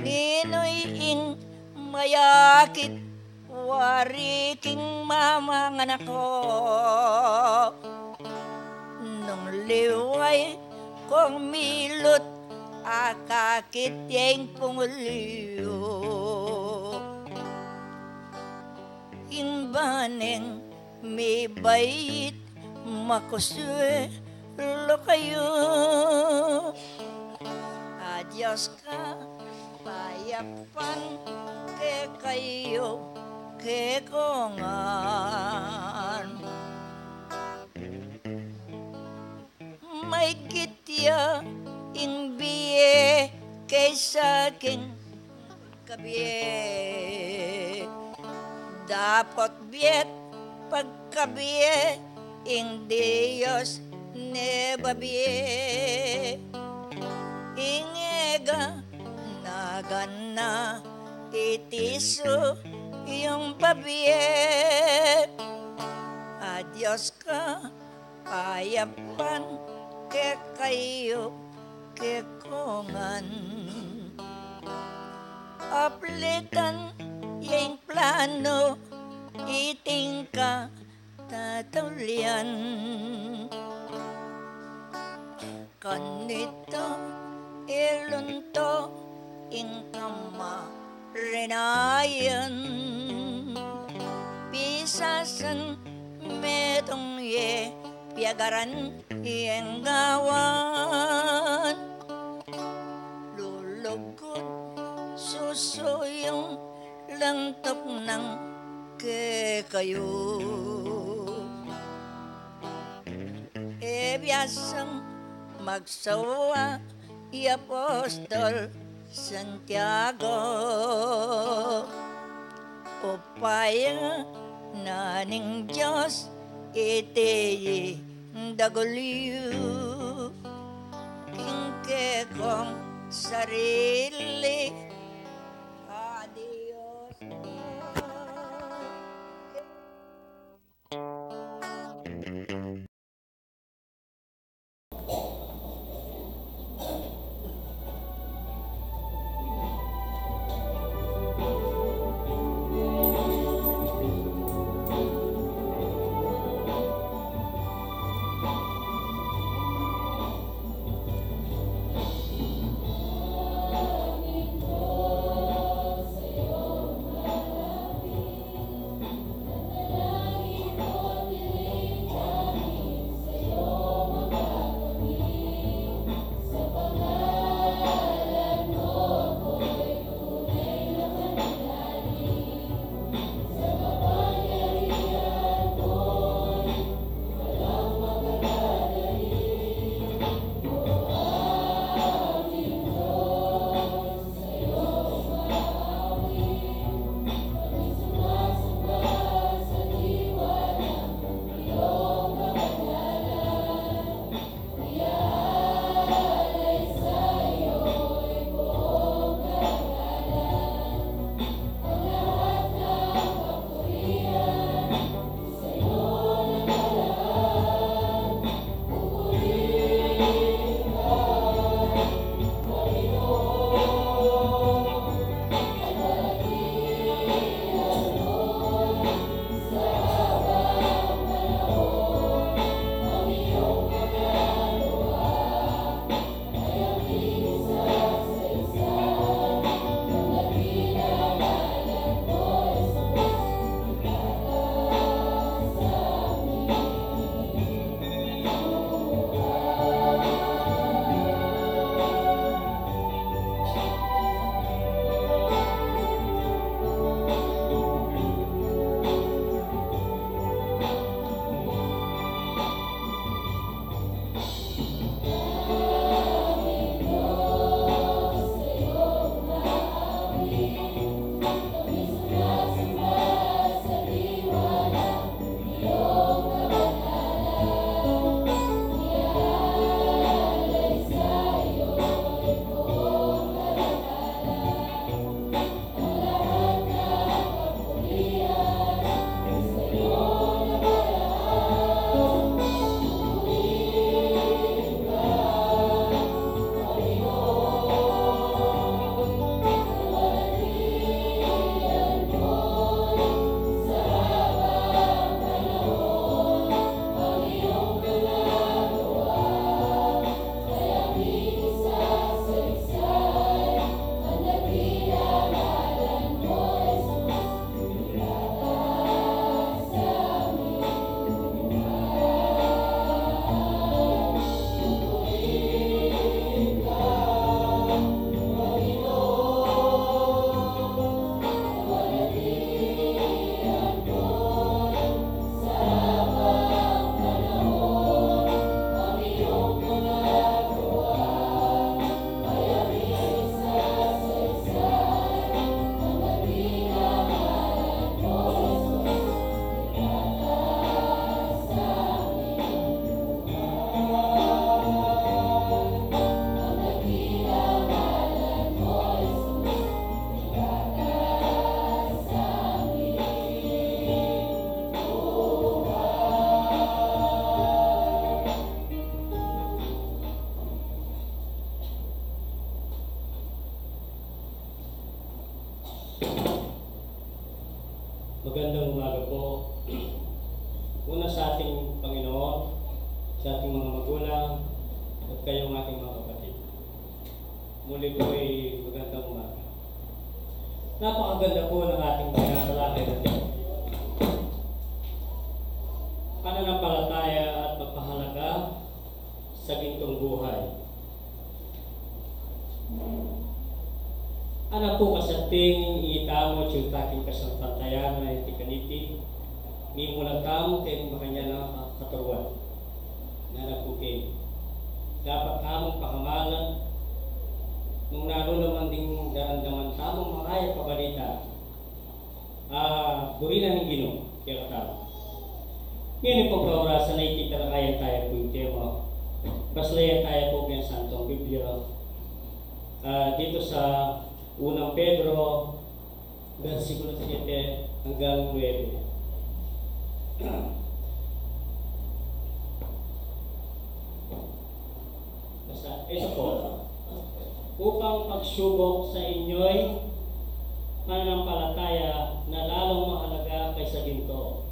Ninu ing mayakit wari king mamangan aku? Nung liway kong milut, akakit ya ing pungul yu. Ing baneng mibait, makuswe lo kayu. Adios ka, payapan kekayu, kekongan. ing bie kaysa king pagkabie. Dapot bie't pagkabie ing Dios ne babie. Ing e ga naganna iti suyung babie. A Dios ka, kayapan kekayu kekongan. Aplitan ya ing planu iting katataulian. Kanita ilunto ing kamarinayan. Pisasan metung ye piagaran ing gawan. Lulugud susuyung langtup nang kekayu. E biasang magsawa i Apostol Santiago. Upaya na ning Dios iti dagul yu king kekong sarili. Adios. Magandang umaga po. Una sa ating Panginoon, sa ating mga magulang, at kayong ating mga kapatid. Muli po ay magandang umaga. Napakaganda po ng ating tinatalakay na tema. Pananampalataya at pagpahalaga sa gintong buhay. Ana pu kasanting, itamu atyu king kasalpantayanan a iti kaniti, mimula tamu king makanyan a katuruan. Nanu pu keni, dapat tamung pakamalan nung nanu naman ding daramdaman tamung mayap a balita. Ah, buri na ning Ginu kekatamu. Ngeni pu, kaorasan a iti talakayan taya pu ing tema. Basahan taya pu ing Santong Biblia. Ah, dito sa unang Pedro, bersikulo siete hanggang nuebe. Basta, ito po, upang pagsubok sa inyo'y pananampalataya na lalong mahalaga kaysa ginto,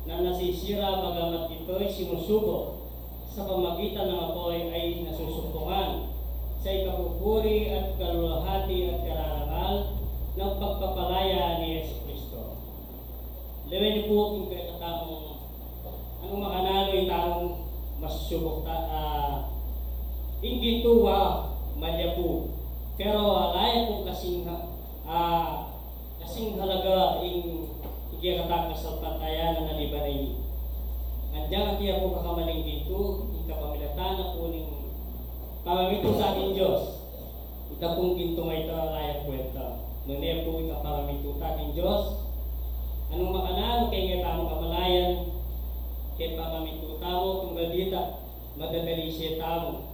na nasisira bagamat ito'y sinusubok sa pamagitan ng apoy ay nasusumpungan sa ikapupuri at kalulahati at kararangal ng pagpapalaya ni Yesu Kristo. Lawen yu pu king kekatamung, anu, makananu ing tamung masusubok ta, ah, ing gintu wa malyapu. Pero ala ya pu kasing ha-, ah, kasing halaga ing, ing kekatang kasalpantayanan a liban ini. Anyang atiu pu kakamaling gintu, ing kapamilatan na pu ning pamamintu ta king Dios. Ita pung gintu a ita, ala yang kwenta. Nune pu ing kapamamitutan ning Dios, anu, makananu king kekatamung kamalayan, king pamamitutan mu, tunggal dita, madadalise tamu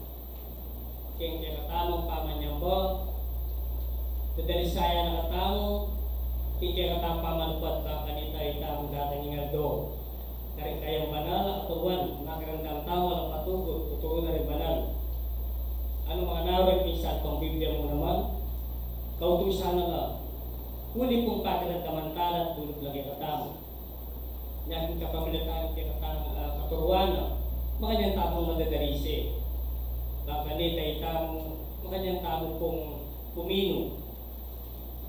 king kekatamung pamanyamba, dadalisayan na katamu king kekatamung pamalupad, bang kanita itamu datang ing aldo. Karing kayang banal a katuruan, makiramdam tamu, alang patugut, tuturu na ring banal. Anu, makananu ring Santong Biblia mu naman, kautusan na la, uli pung pakiramdaman tala at dulub la kekatamu. Nya king kapamilatan king kekatang, ah, katuruan na, makanyan tamu madadalise. Bang kanita itamu, makanyan tamu pung puminu.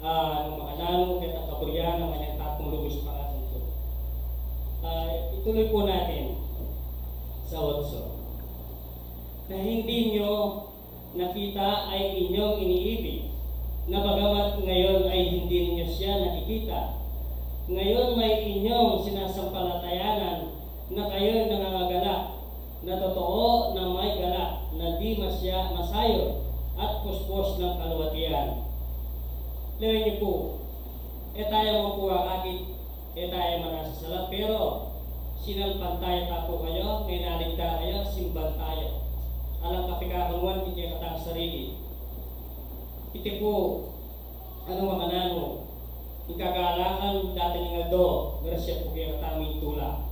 Ah, anu, makananu, ketang kaburian na makanyan tamu pung lubus pangasuntu. Ah, ituloy po natin sa otso. Na hindi nyo nakita ay inyong iniibig, na bagamat ngayon ay hindi ninyo siya nakikita, ngayon may inyong sinasampalatayanan, na kayo'y nangangagalak, na totoo na may galak, na di masya-, masayod at puspos ng kaluwatian. Lawen yu pu, e taya man pu akakit, e taya manasasala, pero sinalpantaya ta pu kayo, menalig ta kayo, simban taya. Alang kapikakanuan king kekatang sarili. Iti pu, anu, makananu, ing kagalakan datang ning aldo, grasya pu kekatamu ing tula.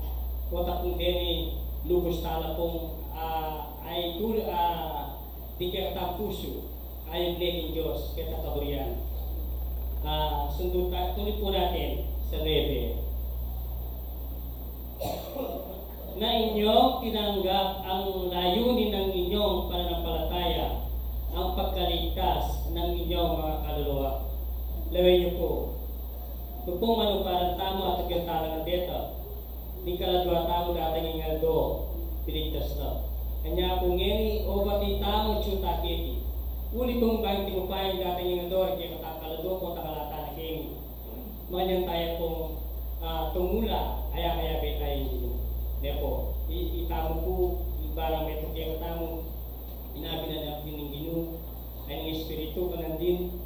Pota pung deni, lubus tala pung, ah, ay tula, ah, di kekatang pusu, ayag ne king Dios, ketang kaburian. Ah, sundu ta, tuloy pu natin sa nuebe. Na inyong tinanggap ang layunin ng inyong pananampalataya, ang pagkaligtas ng inyong mga kaluluwa. Lawen yu pu. Nung pung manuparan tamu at agyang talangan deta, ning kaladua tamu datang ing aldo, piligtas ta. Anya pu ngeni, o bati tamu atyu ta keti. Uli pung bang tinupayang datang ing aldo, ing kekatang kaladua, pota kalata na keni. Makanyan taya pung, ah, tumula, aya-aya be taya ing Ginu. Ne pu, i-, itamu pu, ibalang metung kekatamu, inabi na ning Ginu, ay ning Espiritu, kanan din,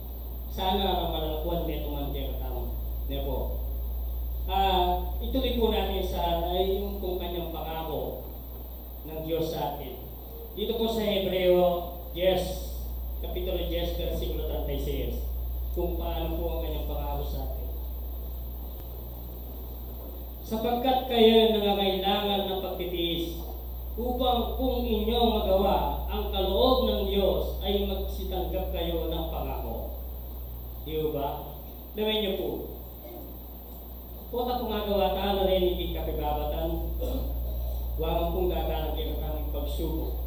sana malalakuan metung man kekatamu. Ne pu. Ah, ituloy pu natin sa, ay, yung pung kanyang pangako ng Diyos sa atin. Dito po sa Hebreo diyes, Kapitulo diyes, bersikulo treinta y seis, kung paano po ang kanyang pangako sa atin. Sapagkat kayo nangangailangan ng pagtitiis, upang kung inyong magawa ang kaloob ng Diyos, ay magsitanggap kayo ng pangako. Di ba? Lawen niyo po. Pota pung agawa ta na reni king kapibabatan, wa man pung dadalan kekatamu ing pagsubuk.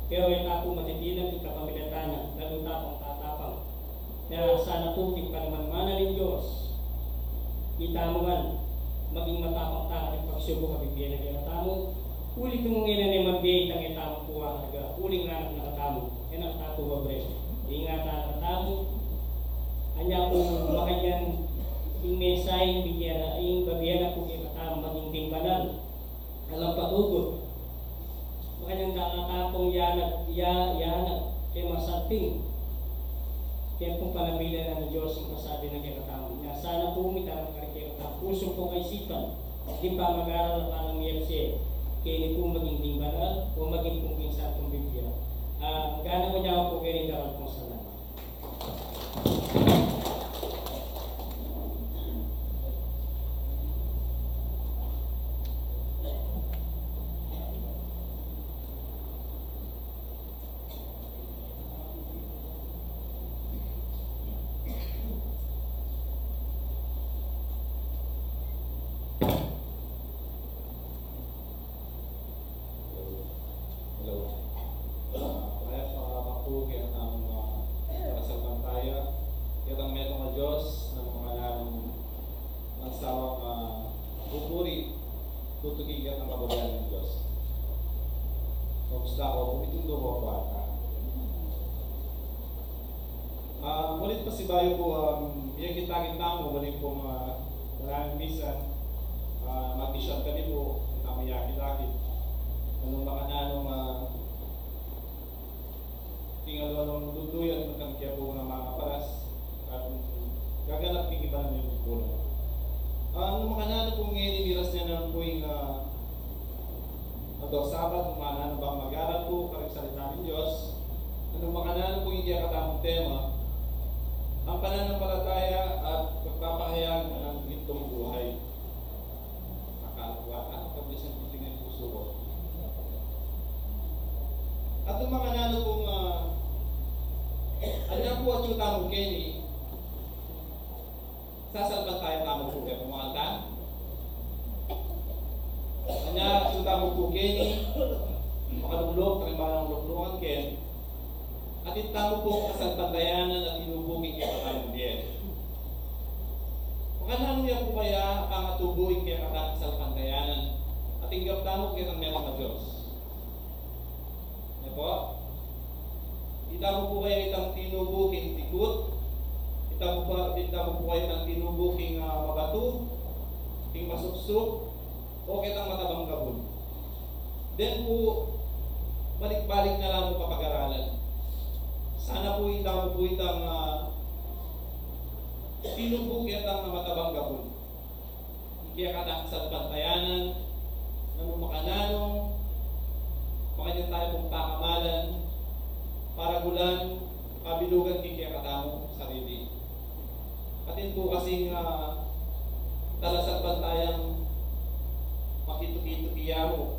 Pero e ta pu matitinag king kapamilatan na, lalo ta pung tatapang. Na sana pu king panamanmanan ning Dios, itamu man maging matapang ta king pagsubuk a bibie na kekatamu, uling nung e na ne mabie itang e tamu pu akarga, uling anak na katamu, e na katamu pu babre. Ingatan na katamu, anya pu makanyan ing mensaheng bibie na, ing bibie na pu kekatamu maging king banal, alang patugut. Makanyan kekatamu pung yanag, ya, yanag, keng masanting. Kaya pung panamilan na ning Dios ing pasabi na kekatamu. Nya sana pu mitara kekatamu pu ing pusu, pung kaisipan, king pamag-aral a palamyep se, keni pu maging king banal, o maging pu king Santong Biblia. Ah, gana ku nya pu keni daran pung salamat. Hello. Ah, kaya sa mga baktu, kaya ng, ah, parasalpantaya, kaya ng metung a Diyos, ng mga nang, ng sawang, ah, pupuri, tutuki kaya ng kababayan ng Diyos. Kamusta ko? Kumitundo ko po ata. Ah, ngunit pasibayu pu, um, miyakit-akit tamu, balik pu mga maraming misa, ah, matisyan kami pu, kami yakit-akit. Nung makananu, ah, tingalu nung duduyan, nung kami kaya pu nga mga paras, at gaganap king iba na yung kulang. Ah, nung makananu pu ngeni, miras ne naman pu ing, ah, Aldo Sabat, nung makananu bang mag-aral pu karing salita ning Diyos, nung makananu pu ing kekatamung tema, ang pananampalataya at pagpapahayag ng gintong buhay. Akala ku ata, pag-isang tingin pusu ku. At nung makananu pung, ah, anya pu atyu tamu keni, sasalpantaya tamu pu kaya pumanganta. Anya, atyu tamu pu keni, makalukluk, karing balang luklungan ken, atin tamu pung kasalpantayanan a tinubu king kekatamung bie. Makananu ya pu kaya pangatubu ing kekatamung kasalpantayanan a tinggap tamu king metung a Diyos? Ne pu? Itamu pu kaya itang tinubu king tikut? Itamu pu, itamu pu kaya itang tinubu king, ah, mabatu, king masuksuk, o ketang matabang gabun? Deng pu, balik-balik na la mu kapag-aralan. Sana pu itamu pu itang, ah, tinubu ketang matabang gabun. Ing kekatang kasalpantayanan, nanu makananu, makanyan tamu pung pakamalan, paragulan, kabilugan king kekatamung sarili. Atin pu kasing, ah, talasalpantayang makituki-tuki ya mu,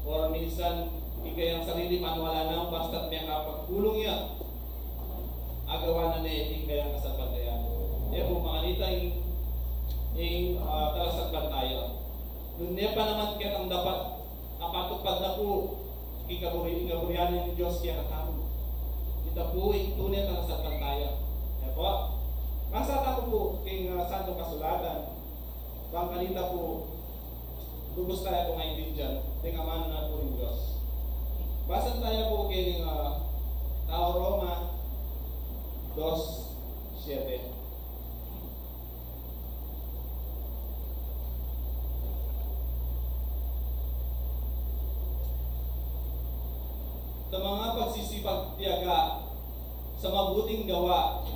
o minsan, ing kayang sarili, maniwala na mu, basta't mekapagpulung ya, agawan na ne ing kayang kasalpantayanan. E pu makanita ing, ing, ah, talasalpantaya. Nune pa naman ketang dapat, apatupad na pu ing kaburi-, ing kaburian ning Dios kekatamu. Ita pu ing tune talasalpantaya. E pu? Masa tamu pu king, ah, Santong Kasulatan, bang kanita pu, lubus taya pung aintindian deng amanu na pu ning Dios. Basan taya pu keni, ah, Tao Roma dos siete. Sa mga pagsisipagtiyaga sa mabuting gawa,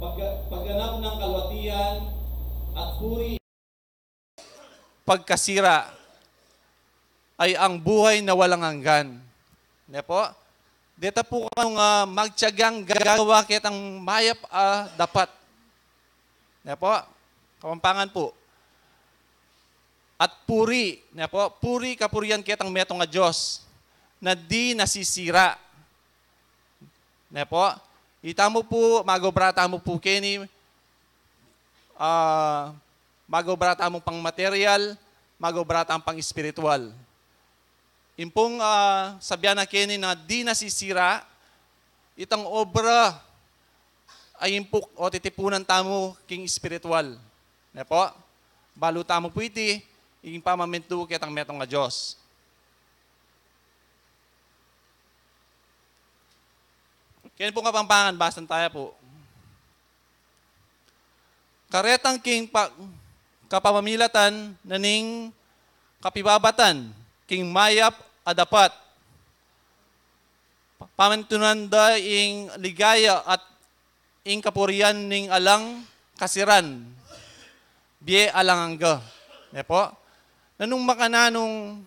pagga-, pagganap ng kalwatian at puri, pagkasira ay ang buhay na walang hanggan. Ne pu? Deta pu kanu nga magtiyagang gagawa ketang mayap a dapat. Ne pu? Kapampangan pu. At puri, ne pu? Puri, kapurian ketang metung a Dios na di nasisira. Ne pu? Ita mu pu, mag-obra tamu pu keni, ah, Mag-obra tamung pang material, mag-obra tamung pang espiritual. Ing pung, ah, sabian na keni na di nasisira, itang obra a impuk o titipunan tamu king espiritual. Ne pu? Balu tamu pu iti, ing pamamintu ketang metung a Dios. Keni pung Kapampangan, basan taya pu. Karetang king pa-, kapamamilatan na ning kapibabatan king mayap a dapat, pamintunan da ing ligaya at ing kapurian ning alang kasiran, bie alang angga. Ne pu? Nanung makananung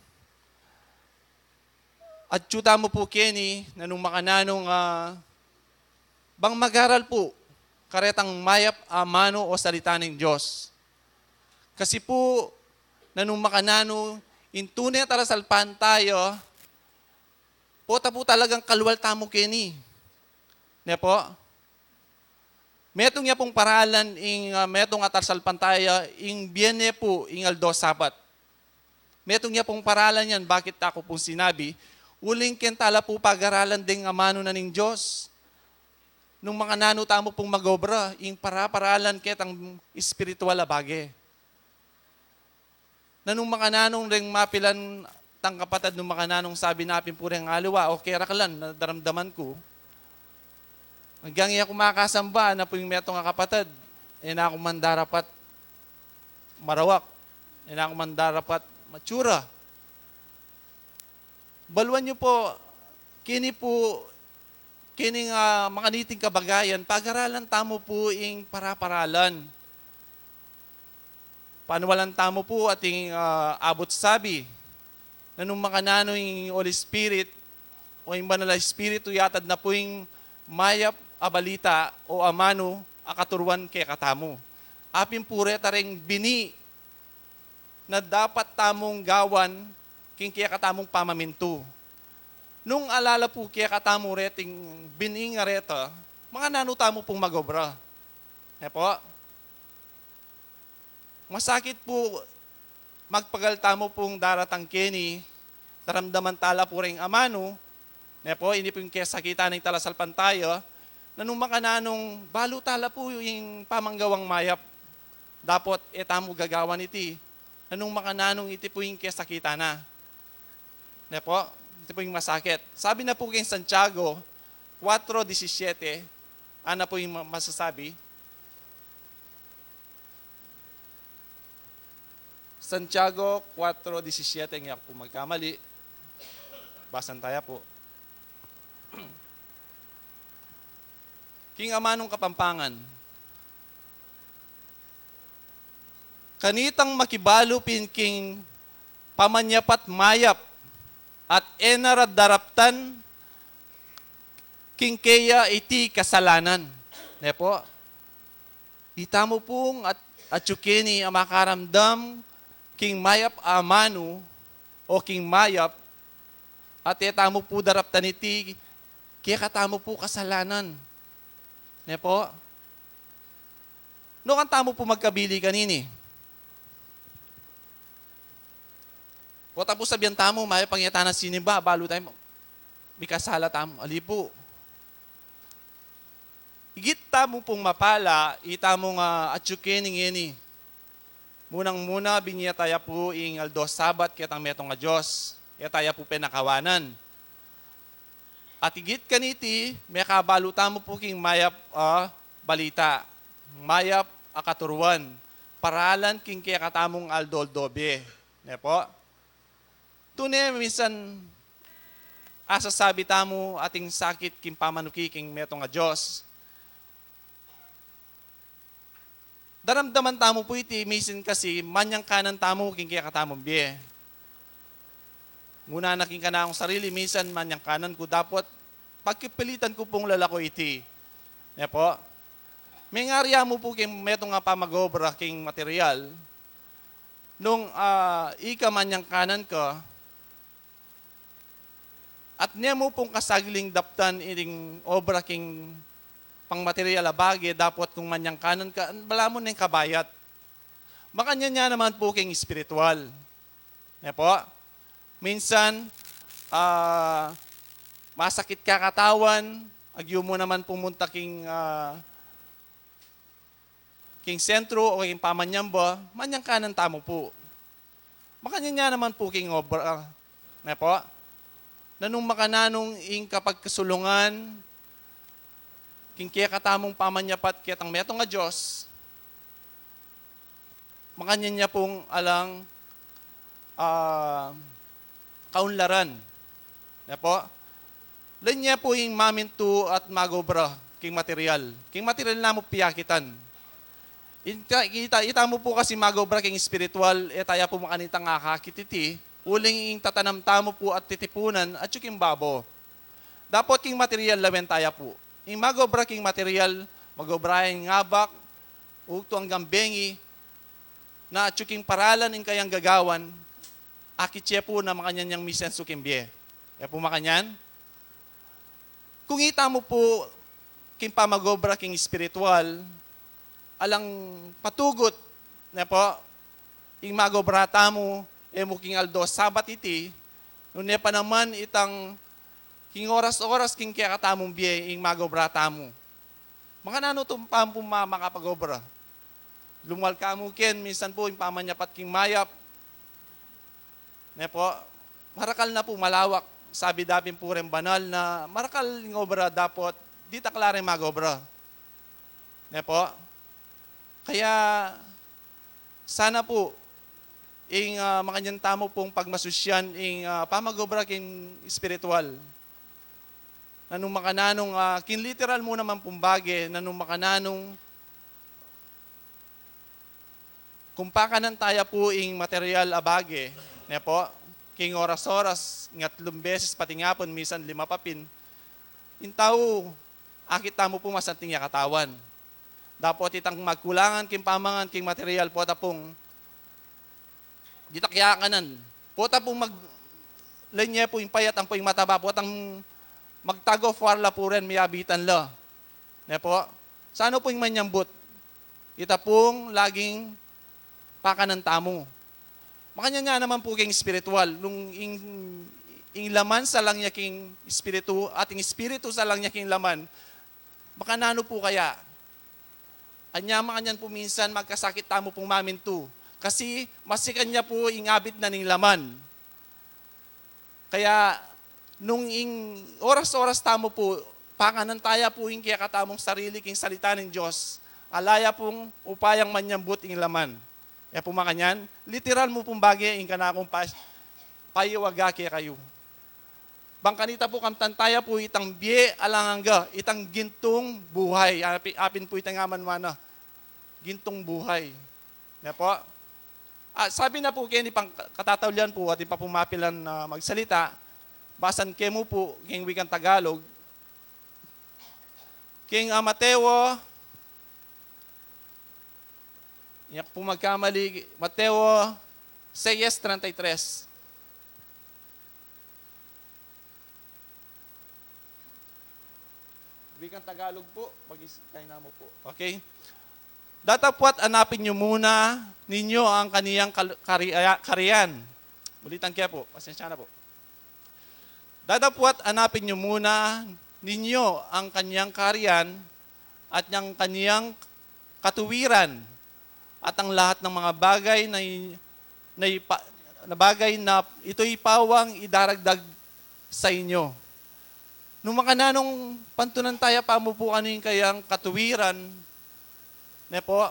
atyu tamu pu keni, nanung makananung, ah, bang mag-aral pu karetang mayap a amanu o salita ning Dios. Kasi pu, nanung makananu, ing tune a talasalpantaya, pota pu talagang kalual tamu keni. Ne pu? Metung ya pung paralan ing, ah, metung a talasalpantaya, ing bie ne pu, ing aldo Sabat. Metung ya pung paralan yan, bakit ku pu sinabi, uling keng tala pu pag-aralan deng amanu na ning Dios. Nung makananu tamu pung mag-obra, ing para-paralan ketang espiritual a bage. Nanung makananung reng mapilan tang kapatad, nung makananung sabi na pin pu reng aliwa, o keraklan, na daramdaman ku. Anggang ya ku makasamba, na pu ing metung a kapatad, e na ku man darapat marawak, e na ku man darapat matsura. Baluan yu pu, keni pu, keni nga makaniting kabagayan, pag-aralan tamu pu ing para-paralan. Paniwalan tamu pu ating, ah, abut sabi, nanung makananu ing Holy Spirit, o ing Banal a Espiritu, yatad na pu ing mayap a balita o amanu a katuruan kekatamu. Apin pu reta reng bini na dapat tamung gawan king kekatamung pamamintu. Nung ala la pu kekatamu reting bini a reta, makananu tamu pung mag-obra. Ne pu? Masakit pu, magpagal tamu pung daratang keni, daramdaman tala pu reng amanu, ne pu, ini pu ing kesakitan ning talasalpantaya, nanung makananung balu tala pu ing pamanggawang mayap, dapot e tamu gagawan iti, nanung makananung iti pu ing kesakitan na. Ne pu? Iti pu ing masakit. Sabi na pu king Santiago kuwatro disisiete, ana pu ing ma-, masasabi, Santiago kuwatro disisiete, nung aku pu magkamali. Basan taya pu. King amanung Kapampangan. Kanitang makibalu pin king pamanyapat mayap at e na ra daraptan king keya iti kasalanan. Ne pu? Itamu pung at-, atyu keni a makaramdam king mayap a amanu o king mayap, at e tamu pu daraptan iti kekatamu pu kasalanan. Ne pu? Nukan tamu pu magkabili kanini? Pota pu sabian tamu, mayap ya tana sinimba, balu tamu, mikasala tamu, ali pu. Igit tamu pung mapala, itamu nga atyu keni ngeni. Munang-muna, binie taya pu ing aldo Sabat ketang metung a Dios, e taya pu penakawanan. At igit kaniti, mekabalu tamu pu king mayap a balita, mayap a katuruan, paralan king kekatamung aldo-aldo bie. Ne pu? Tune, minsan, asasabi tamu ating sakit king pamanuki king metung a Dios. Daramdaman tamu pu iti, minsan kasi, manyangkanan tamu king kekatamung bie. Nguna na king kanakung sarili, minsan manyangkanan ku, dapot pagkipilitan ku pung lalako iti. Ne pu? Mengari mu pu king metung a pamag-obra king material, nung, ah, ika manyangkanan ka, at ne mu pung kasagling daptan iting obra king pangmaterial a bage, dapot kung manyangkanan ka, balamu neng kabayat. Makanyan ya naman pu king espiritual. Ne po? Minsan, ah, masakit ka katawan, agyu mu naman pumunta king, ah, king sentro o king pamanyamba, manyangkanan tamu pu. Makanyan ya naman pu king obra, ne po? Nanung makananung ing kapagkasulungan king kekatamung pamanyapat ketang metung a Dios, makanyan ya pung alang, ah, kaunlaran. Ne po? Lawen ya pu ing mamintu at magobra king material. King material namu piakitan. Ita, ita, ita mu pu kasi magobra king espiritual, e taya pu makanitang akakit iti, uling ing tatanam tamu pu at titipunan, atyu king babo. Dapot king material lawen taya pu. Ing magobra king material, magobra ya ing abak, ugtu anggang bengi, na atyu king paralan ing kayang gagawan, akit ye pu na makanyan yang misensu king bie. E pu makanyan? Kung ita mu pu king pamagobra king espiritual, alang patugut, ne po, ing magobra tamu, e mu king aldo Sabat iti, nune pa naman itang king oras-oras king kekatamung bie ing magobra tamu. Makananu tum pang puma makapagobra? Lumwal ka mu ken, minsan pu ing pamanyapat king mayap, ne po, marakal na pu malawak. Sabi da pin pu reng banal na marakal ing obra dapot ditak la reng magobra. Ne po? Kaya sana pu ing, ah, makanyan tamu pung pagmasusyan ing, ah, pamagobra king espiritual. Nanung makananung, ah, king literal mu naman pung bage, nanung makananung kung pakanan taya pu ing material a bage, ne po, king oras-oras, ing atlung beses pati ing apun, misan lima pa pin, ing tau, akit tamu pu masanting ya katawan. Dapot itang magkulangan king pamangan king material, pota pung ditak ya kanan. Pota pung mag-, lawen ye pu ing payat ampo ing mataba, potang mag-tug of war la pu ren, miyabitan la. Ne po? Sana pu ing manyambut? Ita pung laging pakanan tamu. Makanyan ya naman pu king espiritual. Nung ing, ing laman salang ya king espiritu, at ing espiritu salang ya king laman, makananu pu kaya? Anya makanyan pu minsan magkasakit tamu pung mamintu. Kasi masikan ya pu ing abit na ning laman. Kaya nung ing oras-oras tamu pu, pakanan taya pu ing kekatamung sarili king salita ning Dios, ala ya pung upayang manyambut ing laman. E pu makanyan, literal mu pung bage ing kanakung pa-, payiwaga kekayu. Bang kanita pu kamtan taya pu itang bie alang angga, itang gintung buhay. Api-, apin pu itang amanmana, gintung buhay. Ne po? Ah, sabi na pu keni pang katataulian pu at ipapumapilan na magsalita, basan ke mu pu king wikang Tagalog. King, ah, Mateo, nya ku pu magkamali, Mateo seis treinta y tres. Wikang Tagalog pu, pag-is-, kaya na mu pu. Okay? Datapwat anapin yu muna ninyo ang kaniyang kal-, kari-, karian. Ulitan ke pu, pasensya na pu. Datapwat anapin yu muna ninyo ang kaniyang karian at ang kaniyang katuwiran, at ang lahat ng mga bagay na i-, na ipa-, na bagay na ito'y pawang idaragdag sa inyo. Nung makananung pantunantaya pa mu pu anu ing kayang katuwiran, ne po?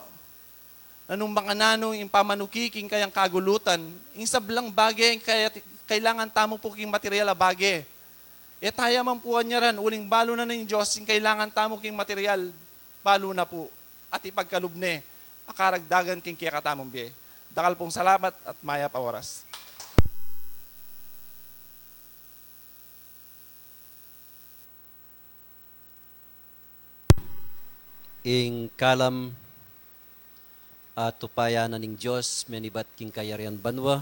Nanung makananu ing pamanuki king kayang kagulutan, ing sablang bage kaya ti-, kailangan tamu pu king material a bage. E taya man pu anyaran, uling balu na ning Dios ing kailangan tamu king material, balu na pu. At ipagkalub ne a karagdagan king kekatamung bie. Dakal pung salamat at mayap a oras. Ing kalam a tupayanan ning Dios menibat king kayarian banua,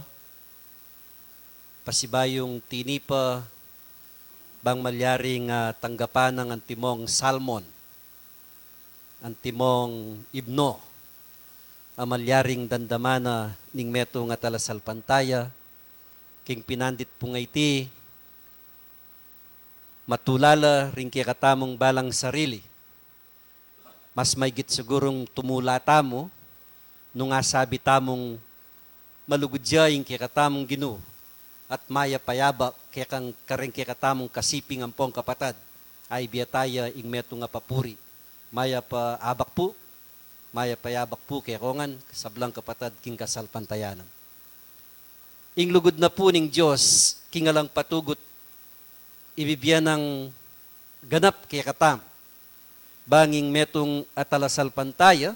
pasibayung tinipa bang malyaring, ah, tanggapan ang antimong salmon, antimong ibno. A malyaring damdaman na ning metung a talasalpantaya, king pinandit pung iti, matula la ring kekatamung balang sarili. Mas maigit sigurung tumula tamu nung asabi tamung malugud ya ing kekatamung Ginu at mayap a yabak kekang kareng kekatamung kasiping ampong kapatad. Ay bie taya ing metung a papuri. Mayap a abak pu, mayap a yabak pu kekongan sablang kapatad king kasalpantayanan. Ing lugud na pu ning Dios king alang patugut ibibie nang ganap kekatamu. Bang ing metung a talasalpantaya,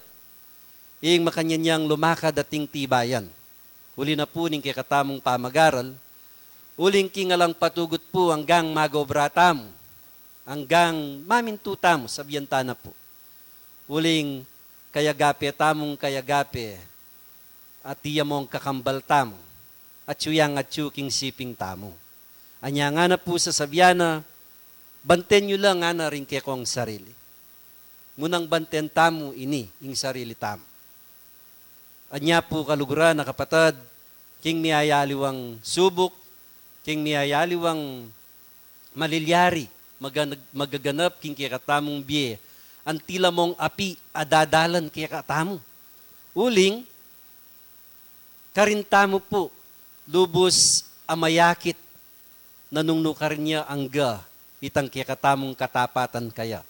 ing makanyan yang lumakad ating tibayan. Uli na pu ning kekatamung pamagaral, uling king alang patugut pu anggang mag-obra tamu, anggang mamintu tamu, sabian ta na pu. Uling kayagape tamung kayagape, at iya mong kakambal tamu, atyu yang atyu king siping tamu. Anya ngana pu sasabian na, banten yu la ngana ring kekong sarili. Munang banten tamu ini, ing sarili tamu. Anya pu kaluguran a kapatad, king miyayaliwang subuk, king miyayaliwang malilyari, magan-, magaganap king kekatamung bie, anti la mong api a dadalan kekatamu. Uling, karin tamu pu, lubus a mayakit na nung nukarin ya angga itang kekatamung katapatan kaya.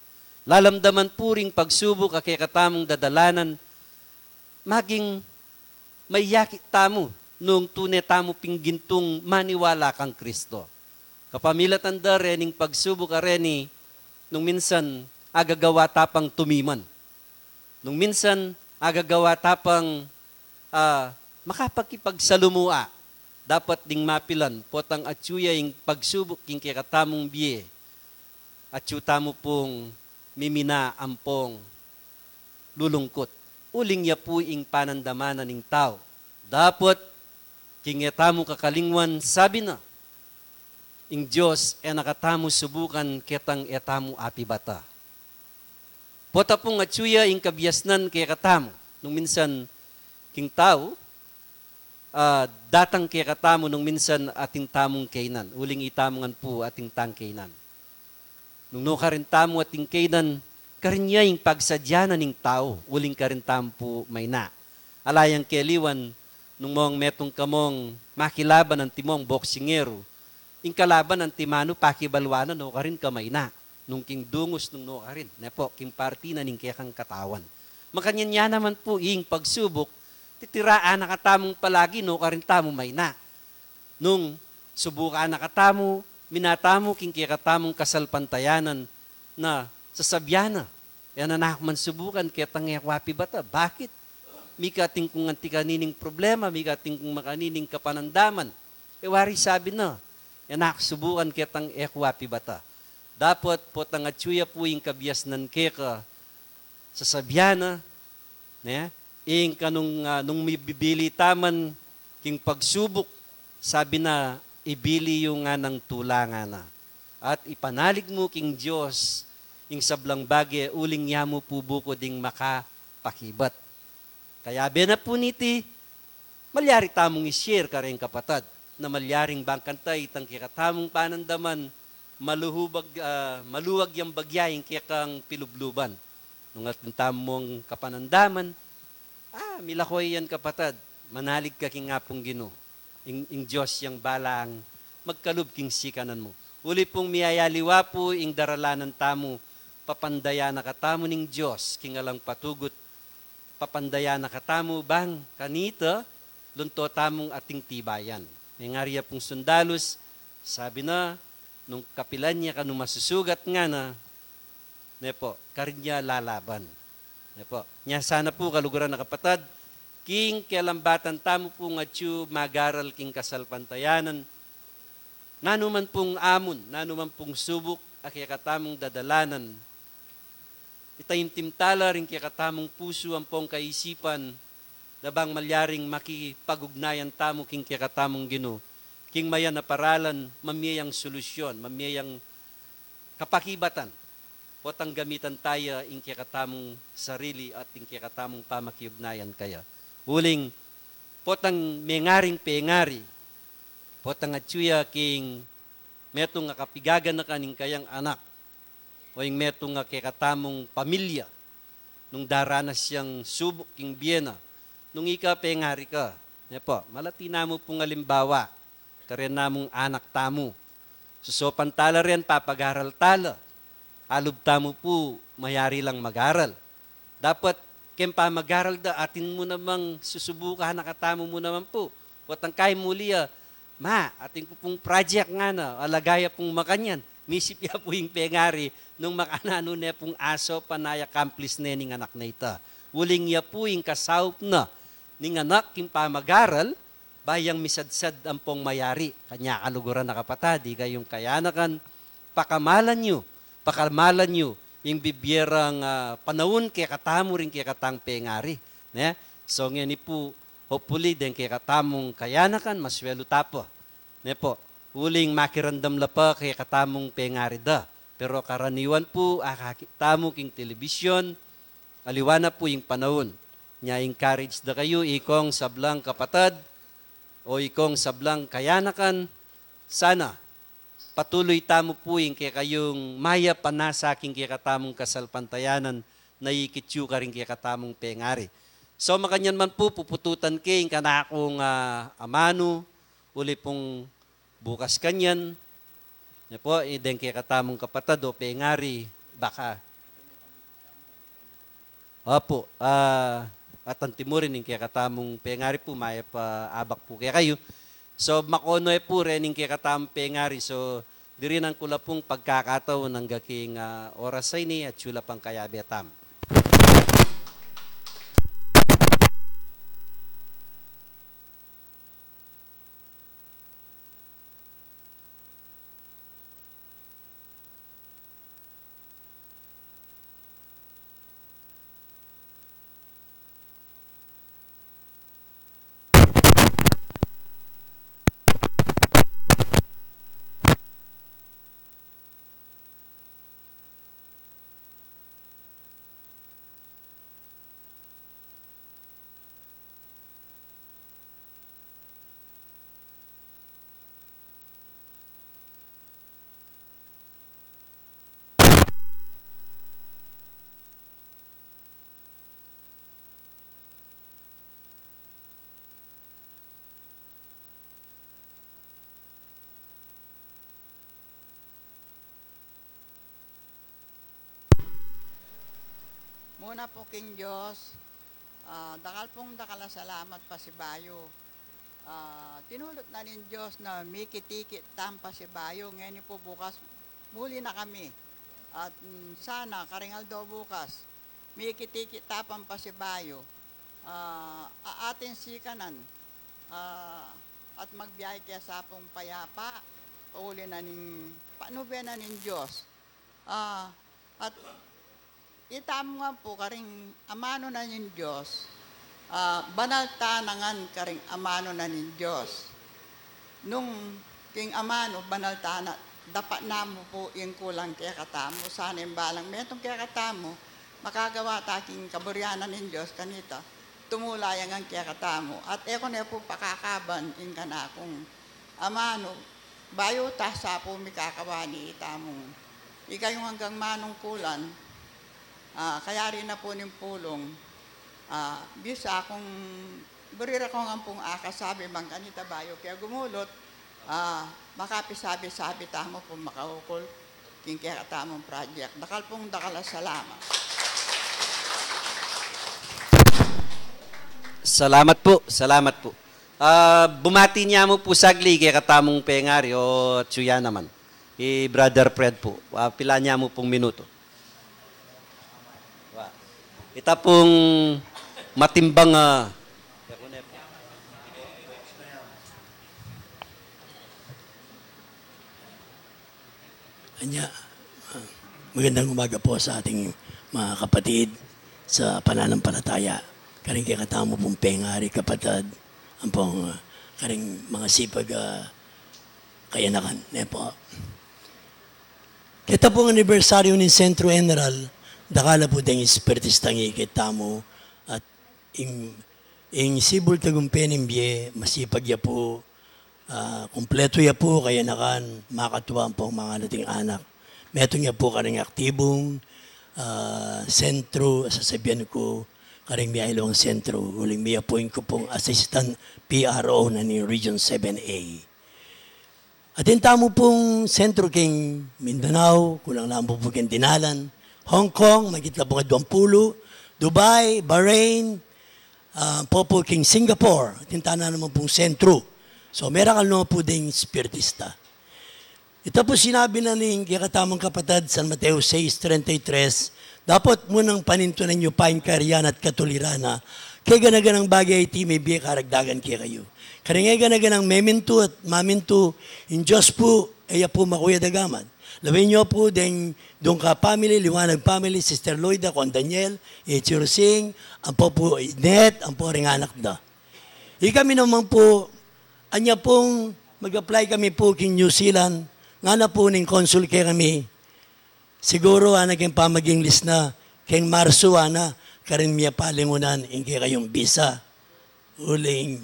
Lalamdaman pu ring pagsubuk a kekatamung dadalanan, maging mayakit tamu nung tune tamu ping gintung maniwala kang Kristo. Kapamilatan da rening pagsubuk a reni, nung minsan agagawa ta pang tumiman. Nung minsan agagawa ta pang, ah, makapakipagsalumua, dapat ding mapilan, potang atyu ya ing pagsubuk king kekatamung bie, atyu tamu pung mimina ampong lulungkut. Uling ya pu ing panandaman na ning tau. Dapot, king e tamu kakalingwan, sabi na, ing Dios e na katamu subukan ketang e tamu apibata. Pota pung atyu ya ing kabiasnan kekatamu, nung minsan king tau, ah, datang kekatamu nung minsan atin tamung kainan, uling itamu ngan pu atin tang kainan. Nung nukarin tamu atin kainan, karin ya ing pagsadya na ning tau, uling karin tamu pu maina. Ala yang keliwan, nung mong metung kamong makilaban antimong boksingeru, ing kalaban antimanu pakibalwanan nukarin ka maina, nung king dungus nung nukarin, ne pu, king parti na ning kekang katawan. Makanyan ya naman pu ing pagsubuk, titiraan na katamung palagi nukarin tamu maina. Nung subukan na katamu, minatamu king kekatamung kasalpantayanan na sasabian na, e na naku man subukan ketang e ku apibata. Bakit? Mika atin kung anti kanining problema, mika atin kung makanining kapanandaman. E wari sabi na, e na ku subukan ketang e ku apibata. Dapot potang atyu ya pu ing kabiasnan keka, sasabian na, ne? Ing kanung, ah, nung mibibili taman king pagsubuk, sabi na, ibili yu nganang tula ngana. At ipanalig mu king Dios ing sablang bage, uling ya mu pu buku ding makapakibat. Kayabe na pu niti, malyari tamung i-share kareng kapatad na malyaring bang kanita itang kekatamung panandaman, maluhubag, ah, maluwag yang bagya ing kekang pilubluban. Nung atin tamung kapanandaman, ah, milako yan kapatad, manalig ka king Apung Ginu. Ing, ing Dios yang balang magkalub king sikanan mu. Uli pung miyayaliwa pu ing daralanan tamu, papandayan na katamu ning Dios king alang patugut, papandayan na katamu bang kanita, lunto tamung ating tibayan. Mengari ya pung sundalus, sabi na, nung kapilan ya kanu masusugat ngana, ne pu, karin ya lalaban. Ne pu. Nya sana pu, kaluguran a kapatad, king kelambatan tamu pung atyu magaral king kasalpantayanan, nanu man pung amun, nanu man pung subuk a kekatamung dadalanan, itaimtim ta la ring kekatamung pusu ampong kaisipan, na bang malyaring makipagugnayan tamu king kekatamung Ginu, king mayan a paralan, mamie yang solusyon, mamie yang kapakibatan, potang gamitan ta ya ing kekatamung sarili at ing kekatamung pamakiugnayan kaya. Uling potang mengaring pengari, potang atyu ya king metung a kapigaganakan ing kayang anak, o ing metung a kekatamung pamilya, nung daranas yang subuk king bie na, nung ika pengari ka, ne po, malati namu pung alimbawa, kareng namung anak tamu. Sosopan tala ren, papagaral tala. Alub tamu pu, mayari lang magaral. Dapat keng pamagaral da, atin mu namang susubukan, anak tamu mu naman pu. Potang kayi muli ya, "Ma, atin ku pung project," ngana, alaga ya pung makanyan. Misip ya pu ing pengari, nung makananu ne pung asopan na ya, accomplish ne ning anak na ita. Uling ya pu ing kasaup na ning anak king pamagaral, ba yang misadsad ampong mayari. Kanya kaluguran a kapatad, ikayung kayanakan, pakamalan yu, pakamalan yu ing bibie rang, ah, panaun kekatamu ring kekatang pengari, ne? So ngeni pu, hopefully, deng kekatamung kayanakan, masuelu ta pa, ne po? Uling makiramdam la pa kekatamung pengari da. Pero karaniwan pu, akakit tamu king telebisyon, aliwa na pu ing panaun. Nya encourage da kayu, ikong sablang kapatad, o ikong sablang kayanakan, sana patuloy tamu pu ing kekayung mayap a nasa king kekatamung kasalpantayanan, na ikit yu karing kekatamung pengari. So makanyan man pu, pupututan ke ing kanakung, ah, amanu, uli pung bukas kanyan, ne po, i deng kekatamung kapatad o pengari, baka. Opu, ah, at antimurin ing kekatamung pengari pu, mayap a abak pu kekayu. So, makono e pu reng kekatamung pengari. So, dirinan ku la pung pagkakataun angga king, ah, oras a ini, atyu la pang kayabe tamu. Muna pu king Dios, ah, dakal pung dakal a salamat pasibayu. Ah, tinulut na ning Dios na mikit-ikit tang pasibayu, ngeni pu bukas muli na kami. At, mm, sana karing aldo bukas, mikit-ikit ta pang pasibayu, ah, a atin sikanan, ah, at magbiyahe ke sa pung payapa, pauli na ning panube na ning Dios. Ah, at itamu ngan pu karing amanu na ning Dios, ah, banal tana ngan karing amanu na ning Dios. Nung king amanu, banal tana, dapat namu pu ing kulang kekatamu, sana ing balang metung kekatamu, makagawa ta king kaburian na ning Dios kanita, tumula ya ngan kekatamu. At e ku ne pu pakakaban ing kanakung amanu, bayu ta sa pu mikakawa ni itamung ikayung anggang manungkulan, ah, kayari na pu ning pulung, ah, bisa kung buri ra ku ngan pung akasabi bang kanita bayu ke gumulut, ah, makapisabi-sabi tamu pung makaukol king kekatamung project. Dakal pung dakal a salamat. Salamat pu, salamat pu. Ah, bumati ne mu pu sagli kekatamung pengari, o atyu ya naman i Brother Fred pu. Ah, pilan ne mu pung minutu. Wa. Ita pung matimbang, ah, Anya, ah, magandang umaga po sa ating mga kapatid sa pananampalataya. Karing kekatamu pung pengari, kapatad, ampong, ah, karing mga sipag, ah, kayanakan, ne po. Keta pung anibersaryu ning Sentro General, dakal la pu deng espiritistan ikit tamu at ing Ing Sibul Tagumpay ning Bie, masipag ya pu, ah, kumpletu ya pu, kayanakan, makatua ampong mangating anak. Metung ya pu karing aktibung, ah, sentru, sasabian ku, karing miyayaliwang sentru, uling mi ya pu ing kupung assistant P R O na ning Region seven A. Atin tamu pung sentru king Mindanao, kulang la mu pu king dinalan, Hong Kong, mahigit la pung aduang pulu, Dubai, Bahrain, ah, ampo pu king Singapore, atin tana naman pung sentru. So, merakal no pu ding espiritista. Ita pu sinabi na ning kekatamung kapatad, San Mateo sais treinta y tres, dapot mu nang panintunan yu pa ing kayarian at katuliran na, keng gana-ganang bage iti mebie karagdagan kekayu. Karing e gana-ganang memintu at mamintu, ing Dios pu, e ya pu makuya dagaman. Lawen yu pu deng Dungka family, Liwanag family, Sister Loida, Kon Daniel, Ichiro Singh, ampo pu Net, ampo ring anak da. Ikami naman pu, anya pung mag-apply kami pu king New Zealand, ngana pu ning consul kekami, siguru ana keng pamag-English na, keng Marsu ana, karin mi ya palingunan ing kekayung visa. Uling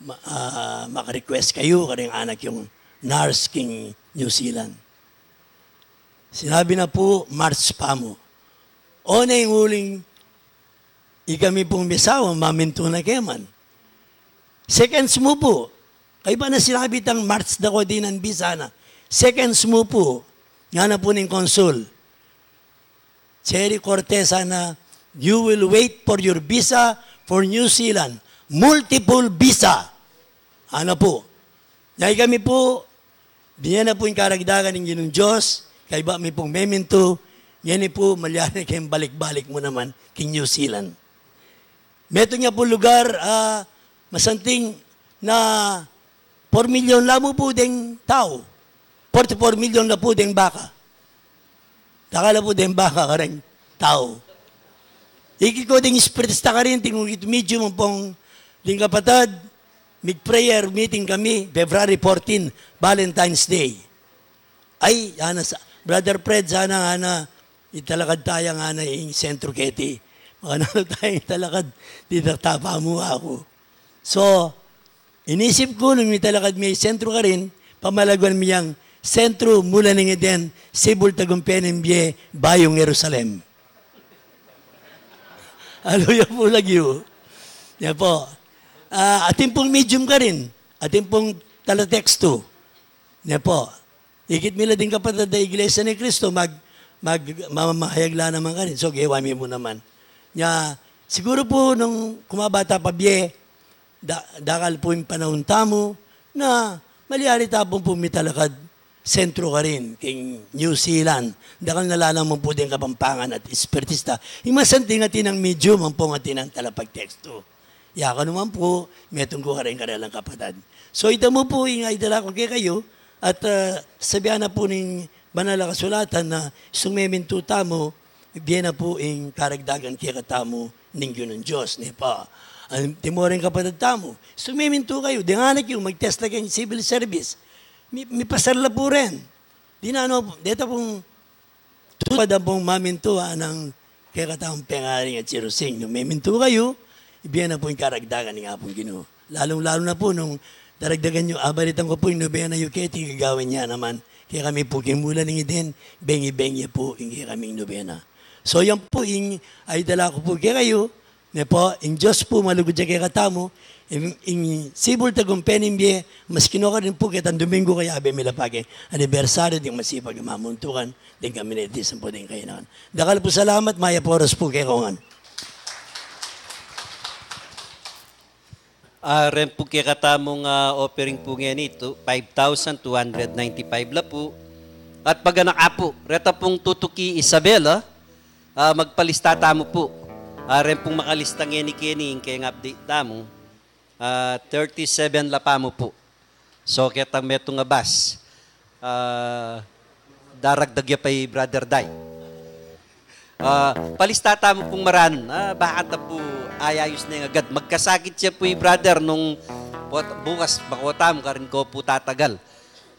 ma-, ah, maka-request kayu karing anak yung nurse king New Zealand. Sinabi na pu, March pa mu. O na ing uling, ikami pung misawa, mamintu na keman. Seconds mu pu. Kaybat na sinabi tang March da ko dinan visa na. Seconds mu pu. Ngana pu ning consul, Cherry Cortez, ana, you will wait for your visa for New Zealand. Multiple visa. Ana pu. Nya ikami pu, binie na pu ing karagdagan ning Ginung Dios, kaybat mi pung memintu, ngeni pu, malyari keng balik-balik mu naman king New Zealand. Metung ya pu lugar, ah, masanting na four million la mu pu deng tau. Forty-four million la pu deng baka. Dakal la pu deng baka kareng tau. Ikit ku ding espiritista karin, tingkukit medium ampong ding kapatad, mig-prayer meeting kami, February fourteen, Valentine's Day. Ay, ana sa, Brother Fred, sana, ana, italakad taya, ngana, ing sentru keti. Makananu taya italakad, ditak tapamu aku. So, inisip ku nung mitalakad mi sentru karin, pamalaguan mi yang sentru mula ning Eden, Sibul Tagumpay ning Bie, Bayung Jerusalem. Hallelujah pu lagyu. Yan pu. Ah, atin pung medium karin, atin pung talatekstu. Yan pu. Ikit mi la ding kapatad a Iglesia ni Cristo, mag-, mag-, mamamahayag la naman karin. So, gewa mi mu naman. Nya, siguru pu nung kumabata pa bie, da-, dakal pu ing panaun tamu na malyari ta pung mitalakad sentru karin, king New Zealand. Dakal na la naman pu ding Kapampangan at espiritista. Ing masanting atin nang medium, ampong atin nang talapagtekstu. Yaku naman pu, metung ku karing karelang kapatad. So, ita mu pu ing aidala ku kekayu, at, ah, sabian na pu ning Banal a Kasulatan na istung memintu tamu, bie na pu ing karagdagan kekatamu ning Ginung Dios, ne pa. Antimo ring kapatad tamu, istung memintu kayu, deng anak yu, mag-test la keng civil service. Mi-, mipasar la pu ren. Di na, ano, deta pung tutu da pung mamintu, anang kekatamung pengaring at sirusing. Nung memintu kayu, ibie na pu ing karagdagan ning Apung Ginu. Lalung-lalu na pu nung daragdagan yu, abalitan ku pu ing nobena yu keti, gagawin ya naman kekami pu king mula ning Eden, bengi-bengi ya pu ing kekaming nobena. So, yan pu ing aidala ku pu kekayu, ne pa, ing Dios pu malugud ya kekatamu, ing, ing Sibul Tagumpay ning Bie, maski no karin pu ketang Domingo kayabe mi la pa king anibersaryu ding masipag a mamuntukan, ding kami neti sampu ding kayanakan. Dakal pu salamat, mayap a oras pu kekayu ngan. Ah, ren pu kekatamung, ah, offering pu ngeni, five thousand two hundred ninety-five la pu. At pag-anak pu, reta pung tutuki Isabela, ah, magpalista tamu pu. Ah, ren pung makalista ngeni keni, ing keng update tamu, ah, thirty-seven la pa mu pu. So, ketang metung a bas, ah, daragdag ya pa i Brother Dai. Ah, palista tamu pung maran, ah, baka ta pu ayayus ne agad. Magkasakit ya pu i Brother nung pot-, bukas, bako tamu, karin ko pu tatagal.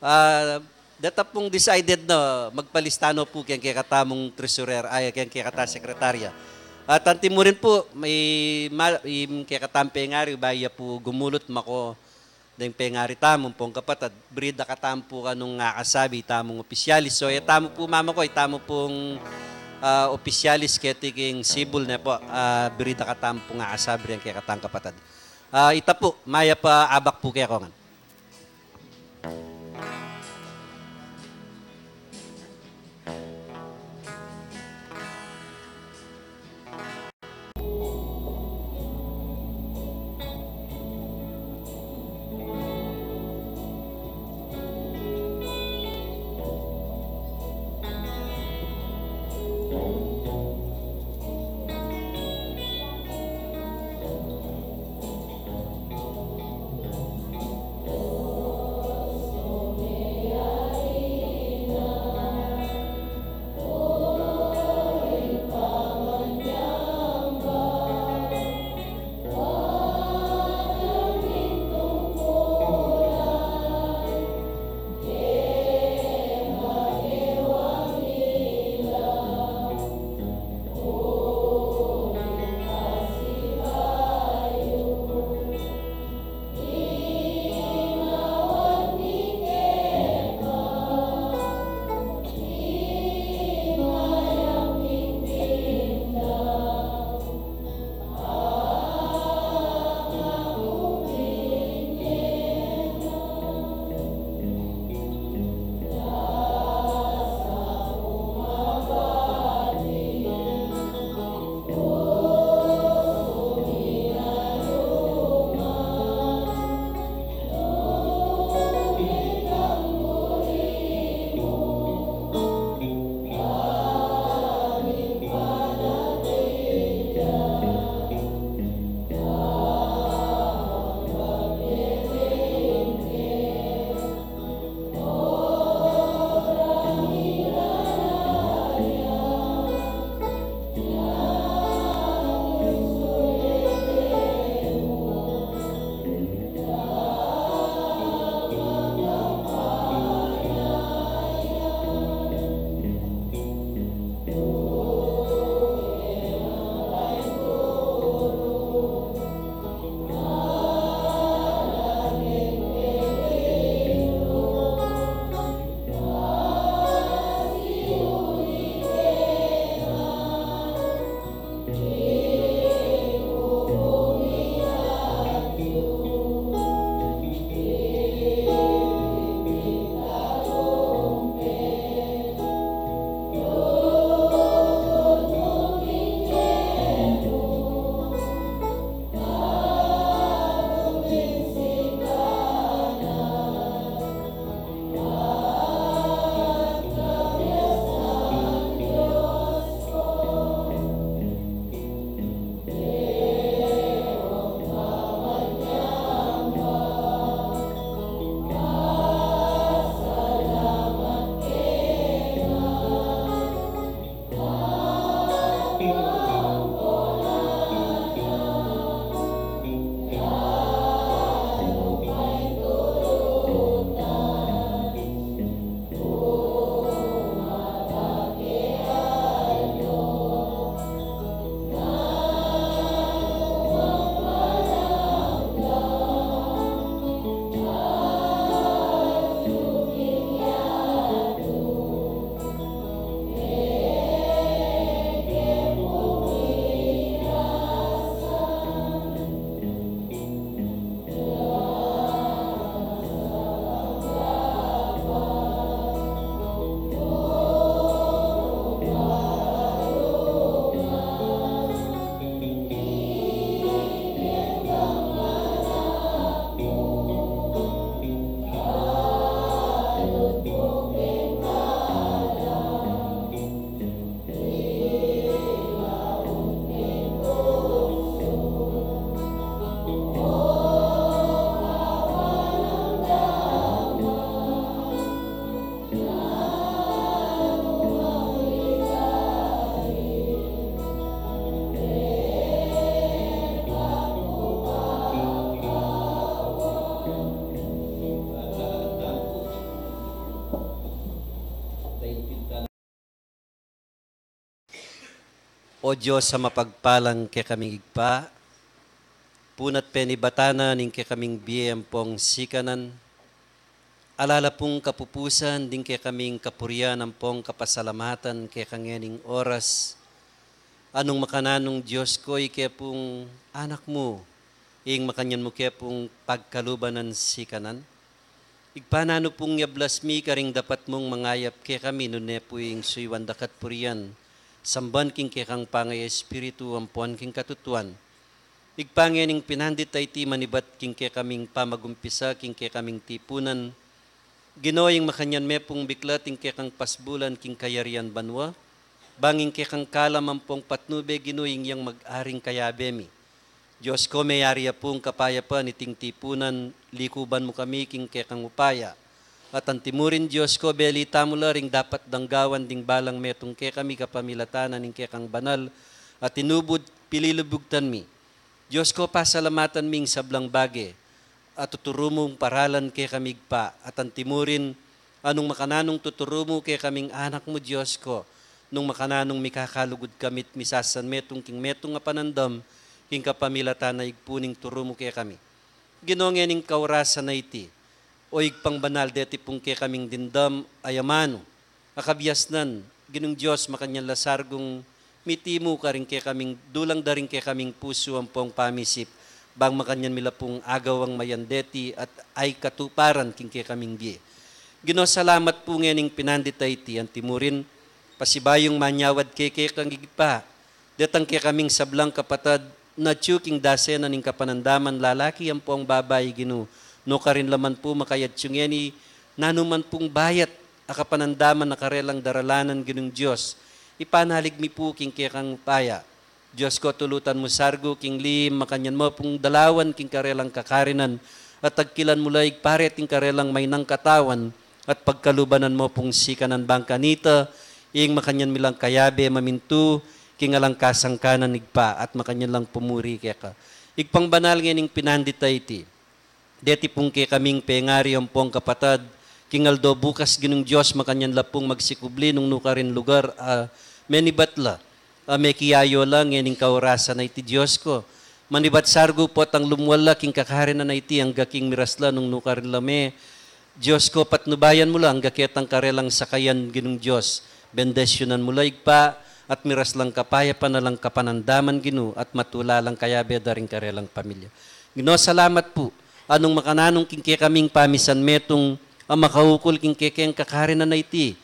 Ah, deta pung decided na magpalista no pu keng kekatamung treasurer, ay, keng kekatang sekretarya. At anti mu rin pu, may ma-, im kekatang pengari, ba iya pu gumulut mako deng pengari tamu pung kapatad, birida katamu pu kanung ngakasabi tamung opisyalis. So, e tamu pu mamako, e tamu pung, ah, opisyalis keti king sibul ne pu, ah, birida katamu pung ngakasabi ring kekatang kapatad. Ah, ita pu, mayap a abak pu keko ngan. O Dios a mapagpalang kekaming Ibpa, punat penibatan na ning kekaming bie ampong sikanan, ala la pung kapupusan ding kekaming kapurian ampong kapasalamatan keka ngening oras, anung makananung Dios ko, ike pung anak mu, ing makanyan mu ke pung pagkaluban nang sikanan. Ibpa, nanu pung yablas mi karing dapat mung mangayap kekami, nune pu ing suyuan da ka at purian, samban king kekang pangaya Espiritu ampon king katutuan. Ibpa, ngening pinandit a iti manibat king kekaming pamagumpisa king kekaming tipunan, Ginu, ing makanyan me pung biklat ing kekang pasbulan king kayarian banua, bang ing kekang kalam ampong patnube, Ginu, ing yang mag-aring kayabe mi. Dios ko, meyari ya pung kapayapan iting tipunan, likuban mu kami king kekang upaya. At antimurin, Dios ko, beli tamu la ring dapat dang gawan ding balang metung kekami kapamilatan na ning kekang banal a tinubud, pililubugtan mi. Dios ko, pasalamatan mi ing sablang bage a tuturu mung paralan kekami, Ibpa, at antimurin, anung makananung tuturu mu kekaming anak mu, Dios ko, nung makananung mikakalugud kami't misasan metung king metung a panandam, king kapamilatan na igpu ning turu mu kekami. Ginu, ngening kaurasan a iti, o Ibpang banal, deti pung kekaming dimdam a amanu a kabiasnan, Ginung Dios, makanyan la sargung miti mu karing kekaming dulang da ring kekaming pusu ampong pamisip, bang makanyan mi la pung agawang mayan deti at ay katuparan king kekaming bie. Ginu, salamat pu ngening pinandit a iti, antimurin, pasibayung manyawad kekami kang Ibpa, detang kekaming sablang kapatad, na atyu king dasena ning kapanandaman, lalaki ampong babai, Ginu, nukarin la man pu makayatyu ngeni nanu man pung bayat a kapanandaman a karelang daralanan, Ginung Dios, ipanalig mi pu king kekang upaya. Dios ko, tulutan mu sargu king lim, makanyan mu pung dalawan king karelang kakarinan, at tagkilan mu la igparet ing karelang mainang katawan, at pagkalubanan mu pung sikanan, bang kanita, ing makanyan mi lang kayabe mamintu king alang kasangkanan, Ibpa, at makanyan lang pumuri keka. Ibpang banal, ngening pinandit a iti, deti pung kekaming pengari ampong kapatad, king aldo bukas, Ginung Dios, makanyan la pung magsikubli nung nukarin lugar a menibat la, a mekiyayu la ngening kaurasan a iti, Dios ko. Manibat sargu potang lumual la king kakarinan a iti angga king miras la nung nukarin la me, Dios ko, patnubayan mu la angga ketang karelang sakayan, Ginung Dios. Bendisyunan mu la, Ibpa, at miras lang kapayapan, alang kapanandaman, Ginu, at matula lang kayabe da ring karelang pamilya. Ginu, salamat pu. Anung makananung king kekaming pamisan metung a makaukul king kekeng kakarinan a iti,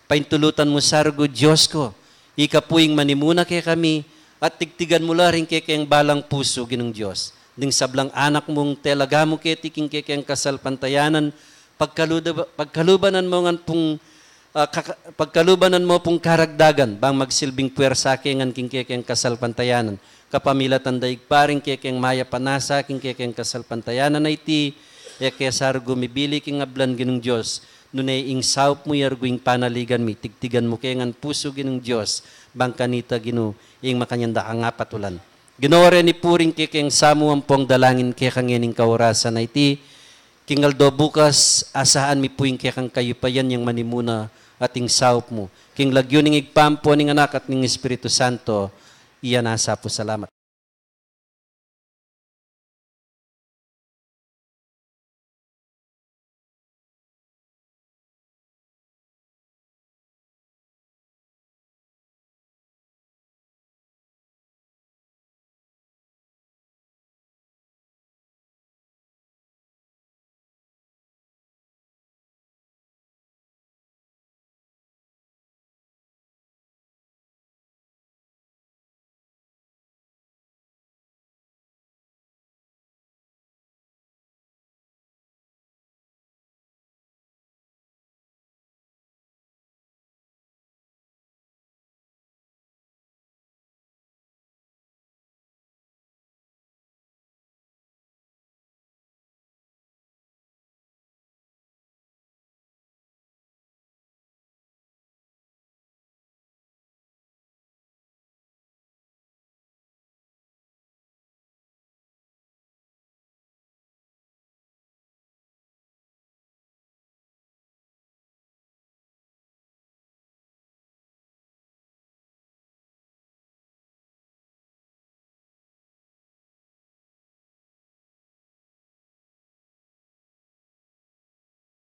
paintulutan mu sargu, Dios ko, ika pu ing manimuna kekami, at tigtigan mu la ring kekeng balang pusu, Ginung Dios. Ding sablang anak mung telaga mu keti king kekeng kasalpantayanan, pagkaluda-, pagkalubanan mu ngan pung, ah, kaka-, pagkalubanan mu pung karagdagan, bang magsilbing puersa ke ngan king kekeng kasalpantayanan. Kapamilatan da, Ibpa, ring kekeng mayap a nasa king kekeng kasalpantayanan a iti, e ke sargu mibili king ablan, Ginung Dios, nune ing saup mu yargu ing panaligan mi, tigtigan mu ke ngan pusu, Ginung Dios, bang kanita, Ginu, ing makanyan da kang apatulan. Ginu, reni pu ring kekeng samu ampong dalangin keka ngening kaurasan a iti, king aldo bukas, asahan mi pu ing kekang kayupayan yang manimuna at ing saup mu. King lagyu ning Ibpa, ampo ning Anak, at ning Espiritu Santo, iya nasa pu. Salamat.